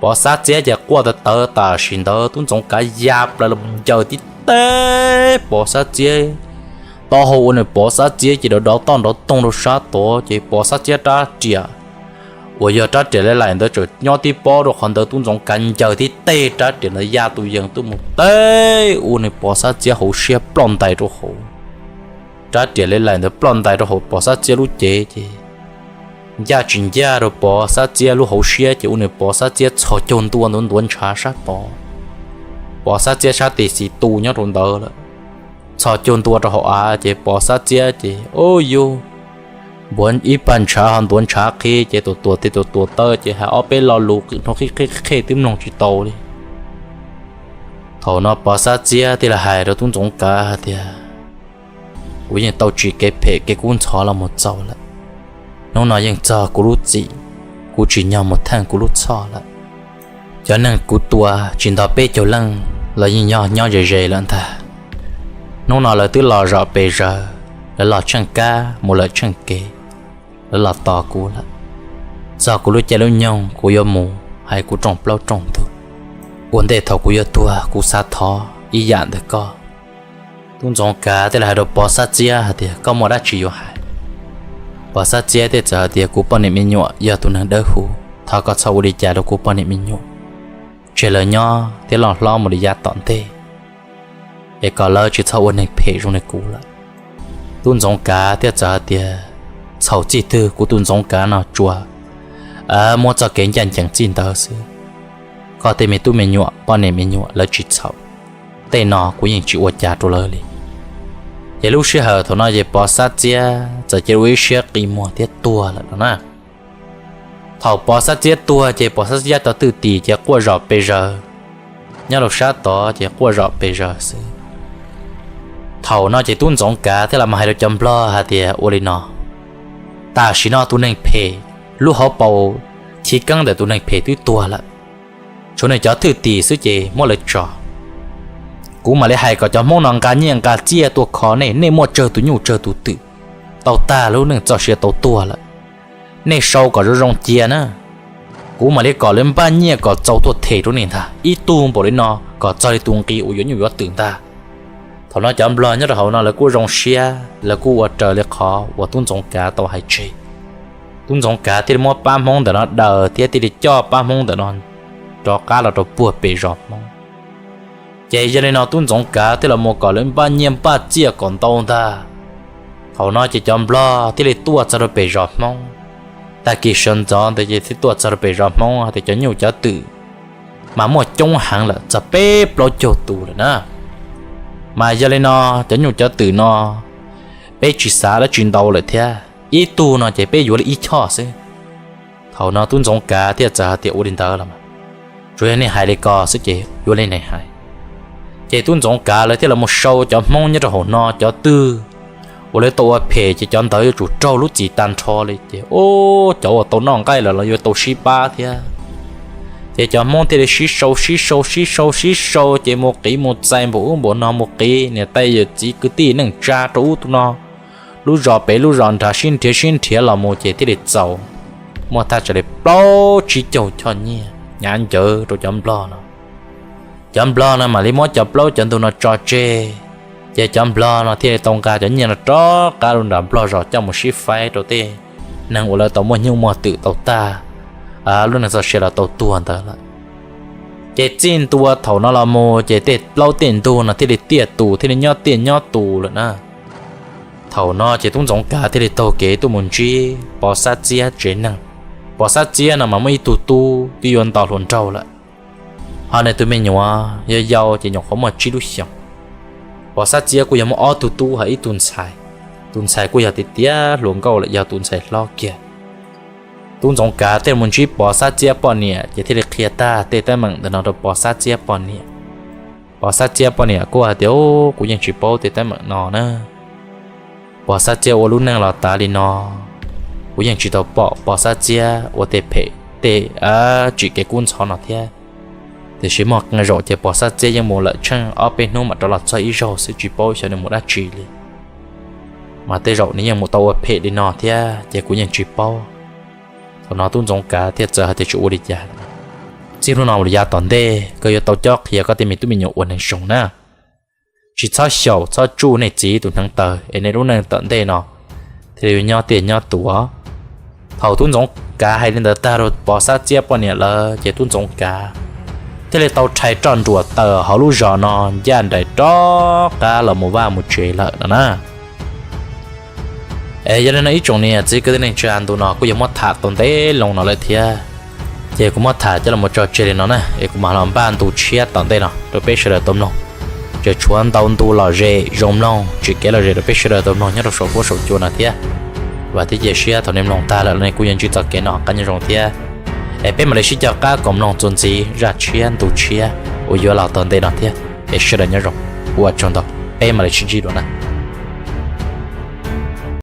Pov Xab Txiab ces quaj tawv tawv tam sim ntawd. Tub Ntxoov Kav ya plaws los ncaws tib teg Pov Xab Txiab taub hau ua nws Pov Xab Txiab ces dov dov toj nrov toog rau sab tod. Ces Pov Xab Txiab rab riam uas yog rab riam le laim ntawd tseem nyob tib pob rau qhov ntawd. Tub Ntxoov Kav ncaws tib teg rab riam ntawd ya tus yees tuaj mus teb ua nws Pov Xab Txiab hauv siab ploj ntais rau hauv. Rab riam le laim ntawd ploj ntais rau hauv Pov Xab Txiab lub cev ces ncaj tsis ncaj rau Pov Xab Txiab lub hauv siab ces ua nws Pov Xab Txiab txhos caug ntua ntuav ntuav ntshav sab tod. Pov Xab Txiab sab tes xis tu nyob rau ntawd lawm, txhos caug ntua rau hauv av ces Pov Xab Txiab ces, o yug, npuav ib pag ntshav ho ntuav ntshav qhi ces tuam tuam tes tuam tuam taw ces hais ob peb lo lus qwm hnov qhib qhib qhib twb mloog tsis tau li. Thaum no Pov Xab Txiab thiaj li hais rau Tub Ntxoov Kav hais tias, kuv yeej tau tsim kev phem kev kub ntxhov los mus txaus lawm. Hnub no yeej txog kuv lub txim, kuv tsim nyog mus theej kuv lub txhoj lawm. Cov neeg kuv tua tsis nto peb caug leej los yeej yog nyob ze ze lawm ntag. Hnub no lawv twb los zom pes zaws, lawv los tsheej kab mus lawm tsheej kev, lawv los tos kuv lawm. Txog kuv lub caij lub nyoog kuv yuav mus hais kuv rooj plaub rooj ntug. Ua ntej thaum kuv yuav tuag kuv xav thov ib yam ntawm koj. Tub Ntxoov Kav thiaj li hais rau Pov Xab Txiab hais tias, koj muaj dab tsi yuav hais? Pov Xab Txiab thiaj txawm hais tias, kuv poj niam me nyuam yog tus neeg dawb huv, thov koj txhob ua li cas rau kuv poj niam me nyuam, tseg lawv nyob thiab loj hlob mus li yav tom ntej, es kom lawv tsis txhob ua neeg phem zoo li kuv lawm. Tub Ntxoov Kav thiaj txawm hais tias, txhaum txij twg kuv tus Ntxoov Kav no tsuas muab txoj kev ncaj ncees txij ntawd xwb. Koj tej me tub me nyuam poj niam me nyuam lawv tsis txhaum, tej no kuv yeej tsis ua cas rau lawv li. Ces lub sij hawm thaum no ces Pov Xab Txiab txawm cia li ua ib siab qi muag thiab tuag lawm no na. Thaum Pov Xab Txiab tuag ces Pov Xab Txiab cov twj tim ces quaj zom pes zaws, nyob rau sab tod ces quaj zom pes zaws xwb. Thaum no ces Tub Ntxoov Kav thiaj los hais rau cov nplog hais tias, ua li no, tam sim no tus neeg phem, lub hauv paus chiv keeb ntawm tus neeg phem twb tuag lawm, tshuav nws cov thwj tim xwb ces muab lawv tso. Kuv mam li hais kom cov Hmoob no nqa nyiaj nqa txiaj tuaj kho nej, nej muaj tsawg tus nyuj tsawg tus twm, tau tag lub neej txoj sia tau tuag lawm, nej sau kom zoo zoo cia na. Kuv mam li kom lawv npaj nyiaj kom txaus tuaj them rau nej ntag, ib tug npaum li no kom txog li tus nqi uas yuav nyuj yuav twm ntag. Thaum no cov nplog nyob rau hauv no lawv kuj zoo siab, lawv kuj ua raws li qhov uas Tub Ntxoov Kav tau hais tseg. Tub Ntxoov Kav thiaj li muab pab Hmoob ntawm no daws thiab thiaj li coj pab Hmoob ntawm no rov qab los rau puag pem zos Hmoob. Ces yog li no Tub Ntxoov Kav thiaj los mus kom lawv npaj nyiaj npaj txiaj kom ntau ntag. Thaum no ces cov nplog thiaj li tuaj txog rau pem zos Hmoob. Tag kis sawv ntxov ntawd ces thiaj tuaj txog rau pem zos Hmoob tias cov nyuj cov twm mas muaj coob heev lawm, txog peb plaub caug tus lawm na. Mas yog li no, cov nyuj cov twm no peb tsis xav dab tsi ntau lawm thiab, ib tug no ces peb yuav li ib choj xwb. Thaum no Tub Ntxoov Kav thiaj txawm hais tias, ua li ntawd los mas, tsuas yog nej hais li ko xwb ces yuav li nej hais. Ces Tub Ntxoov Kav lawv thiaj los mus sau cov Hmoob nyob rau hauv no cov twg uas lawv tau ua phem ces cov ntawd yuav tsum raug lub txim tag nrho li. Ces o, cov uas tau noj nqaij lawm los yuav tau sib pab thiab. Ces cov Hmoob thiaj li sib sau sib sau sib sau sib sau ces mus qiv mus txais npaum ub npaum no, mus qiv niam tais yawm txiv kwv tij neej tsa rau ub rau no, lub zos pem lub zos nrad sib nrhiav sib nrhiav los mus ces thiaj li txaus muaj thaj tsam li plaub tsib caug choj nyiaj hnyav ncawv rau cov Nplog no. Cov Nplog no mam li muab cov plaub cov ntug no tso tseg, ces cov Nplog no thiaj li tau nqa cov nyiaj no rov qab rau nram Nplog zos coj mus sib faib rau tej neeg uas lawv tau muaj nyuj muaj twm tau tag, lub neej txoj sia los tau tuag ntawd lawm. Ces txij ntua thaum no los mus ces tej plaub tej ntug no thiaj li tiaj tus thiaj li nyob tiaj nyob tus lawm na. Thaum no ces tub Ntxoov Kav thiaj li taug kev tuaj mus ntsib Pov Xab Txiab tsev neeg. Pov Xab Txiab no mas muaj ib tug tub twb yuav nto hluas nraug lawm, ho nws tus me nyuam yau yau ces nyuam qhuav muaj tsib lub xyoos. Pov Xab Txiab kuj yog muaj ob tug tub ho ib tug ntxhais. Tus ntxhais kuj yog tiav tiav hluas nkauj lawm, yog tus ntxhais hlob kiag. Tub Ntxoov Kav thiaj mus ntsib Pov Xab Txiab poj niam ces thiaj li qhia tag tej teeb meem ntawm no rau Pov Xab Txiab poj niam. Pov Xab Txiab poj niam kuj hais tias, Kuv yeej tsis paub tej teeb meem no na. Pov Xab Txiab ua lub neej los tas li no, kuv yeej tsis tau pom Pov Xab Txiab ua tej phem tej tsim kev kub ntxhov no thiab. Tiam sis muaj qee zaum ces Pov Xab Txiab yeej mus lawm tsheej ob peb hnub mam rov los txog ib zaug xwb, tsis paub xyov nws mus dab tsi li. Mas tej zaum nws yeej mus tau ua phem li no thiab ces kuv yeej tsis paub. Thaum no tub Ntxoov Kav thiaj txawm hais tias, Tsis ua li cas. Txij hnub no mus yav tom ntej koj yuav tau cob qhia koj tej me tub me nyuam ua neeg zoo na. Tsis txhob xyaum txhob tsuj nej txiv tus hneev taw es nej lub neej tom ntej no thiaj li yuav nyob tiaj nyob tus. Thaum tub Ntxoov Kav hais li ntawd tag rau Pov Xab Txiab poj niam lawm ces tub Ntxoov Kav thiaj li tau rhais roj nruam tawm hauv lub zos no ncaj nraim rov qab los mus vaj mus tsev lawm no na. Es yog li no ib tsoom niam txiv kwv tij neej tsa, ntu no kuj yog muab tham tau ntev loo no lawm thiab, ces kuv muab tham coj los tso tseg li no na, es kuv mam los npaj ntu tshiab tom ntej no rau peb sawv daws tau mloog. Tseem tshuav ntau ntu lom zem zoo mloog tsim kev lom zem rau peb sawv daws tau mloog nyob rau saum huab saum cua no thiab. Vam thiab cia siab thaum nej mloog tag lawm nej kuj yuav ntsib txoj kev noj qab nyob zoo thiab. Es peb mam li sib cog qab koom mloog txuas ntxiv zaj tshiab ntu tshiab uas yuav los tom ntej no thiab. Es sawv daws nyob zoo, ua tsaug ntau, peb mam li sib ntsib dua na.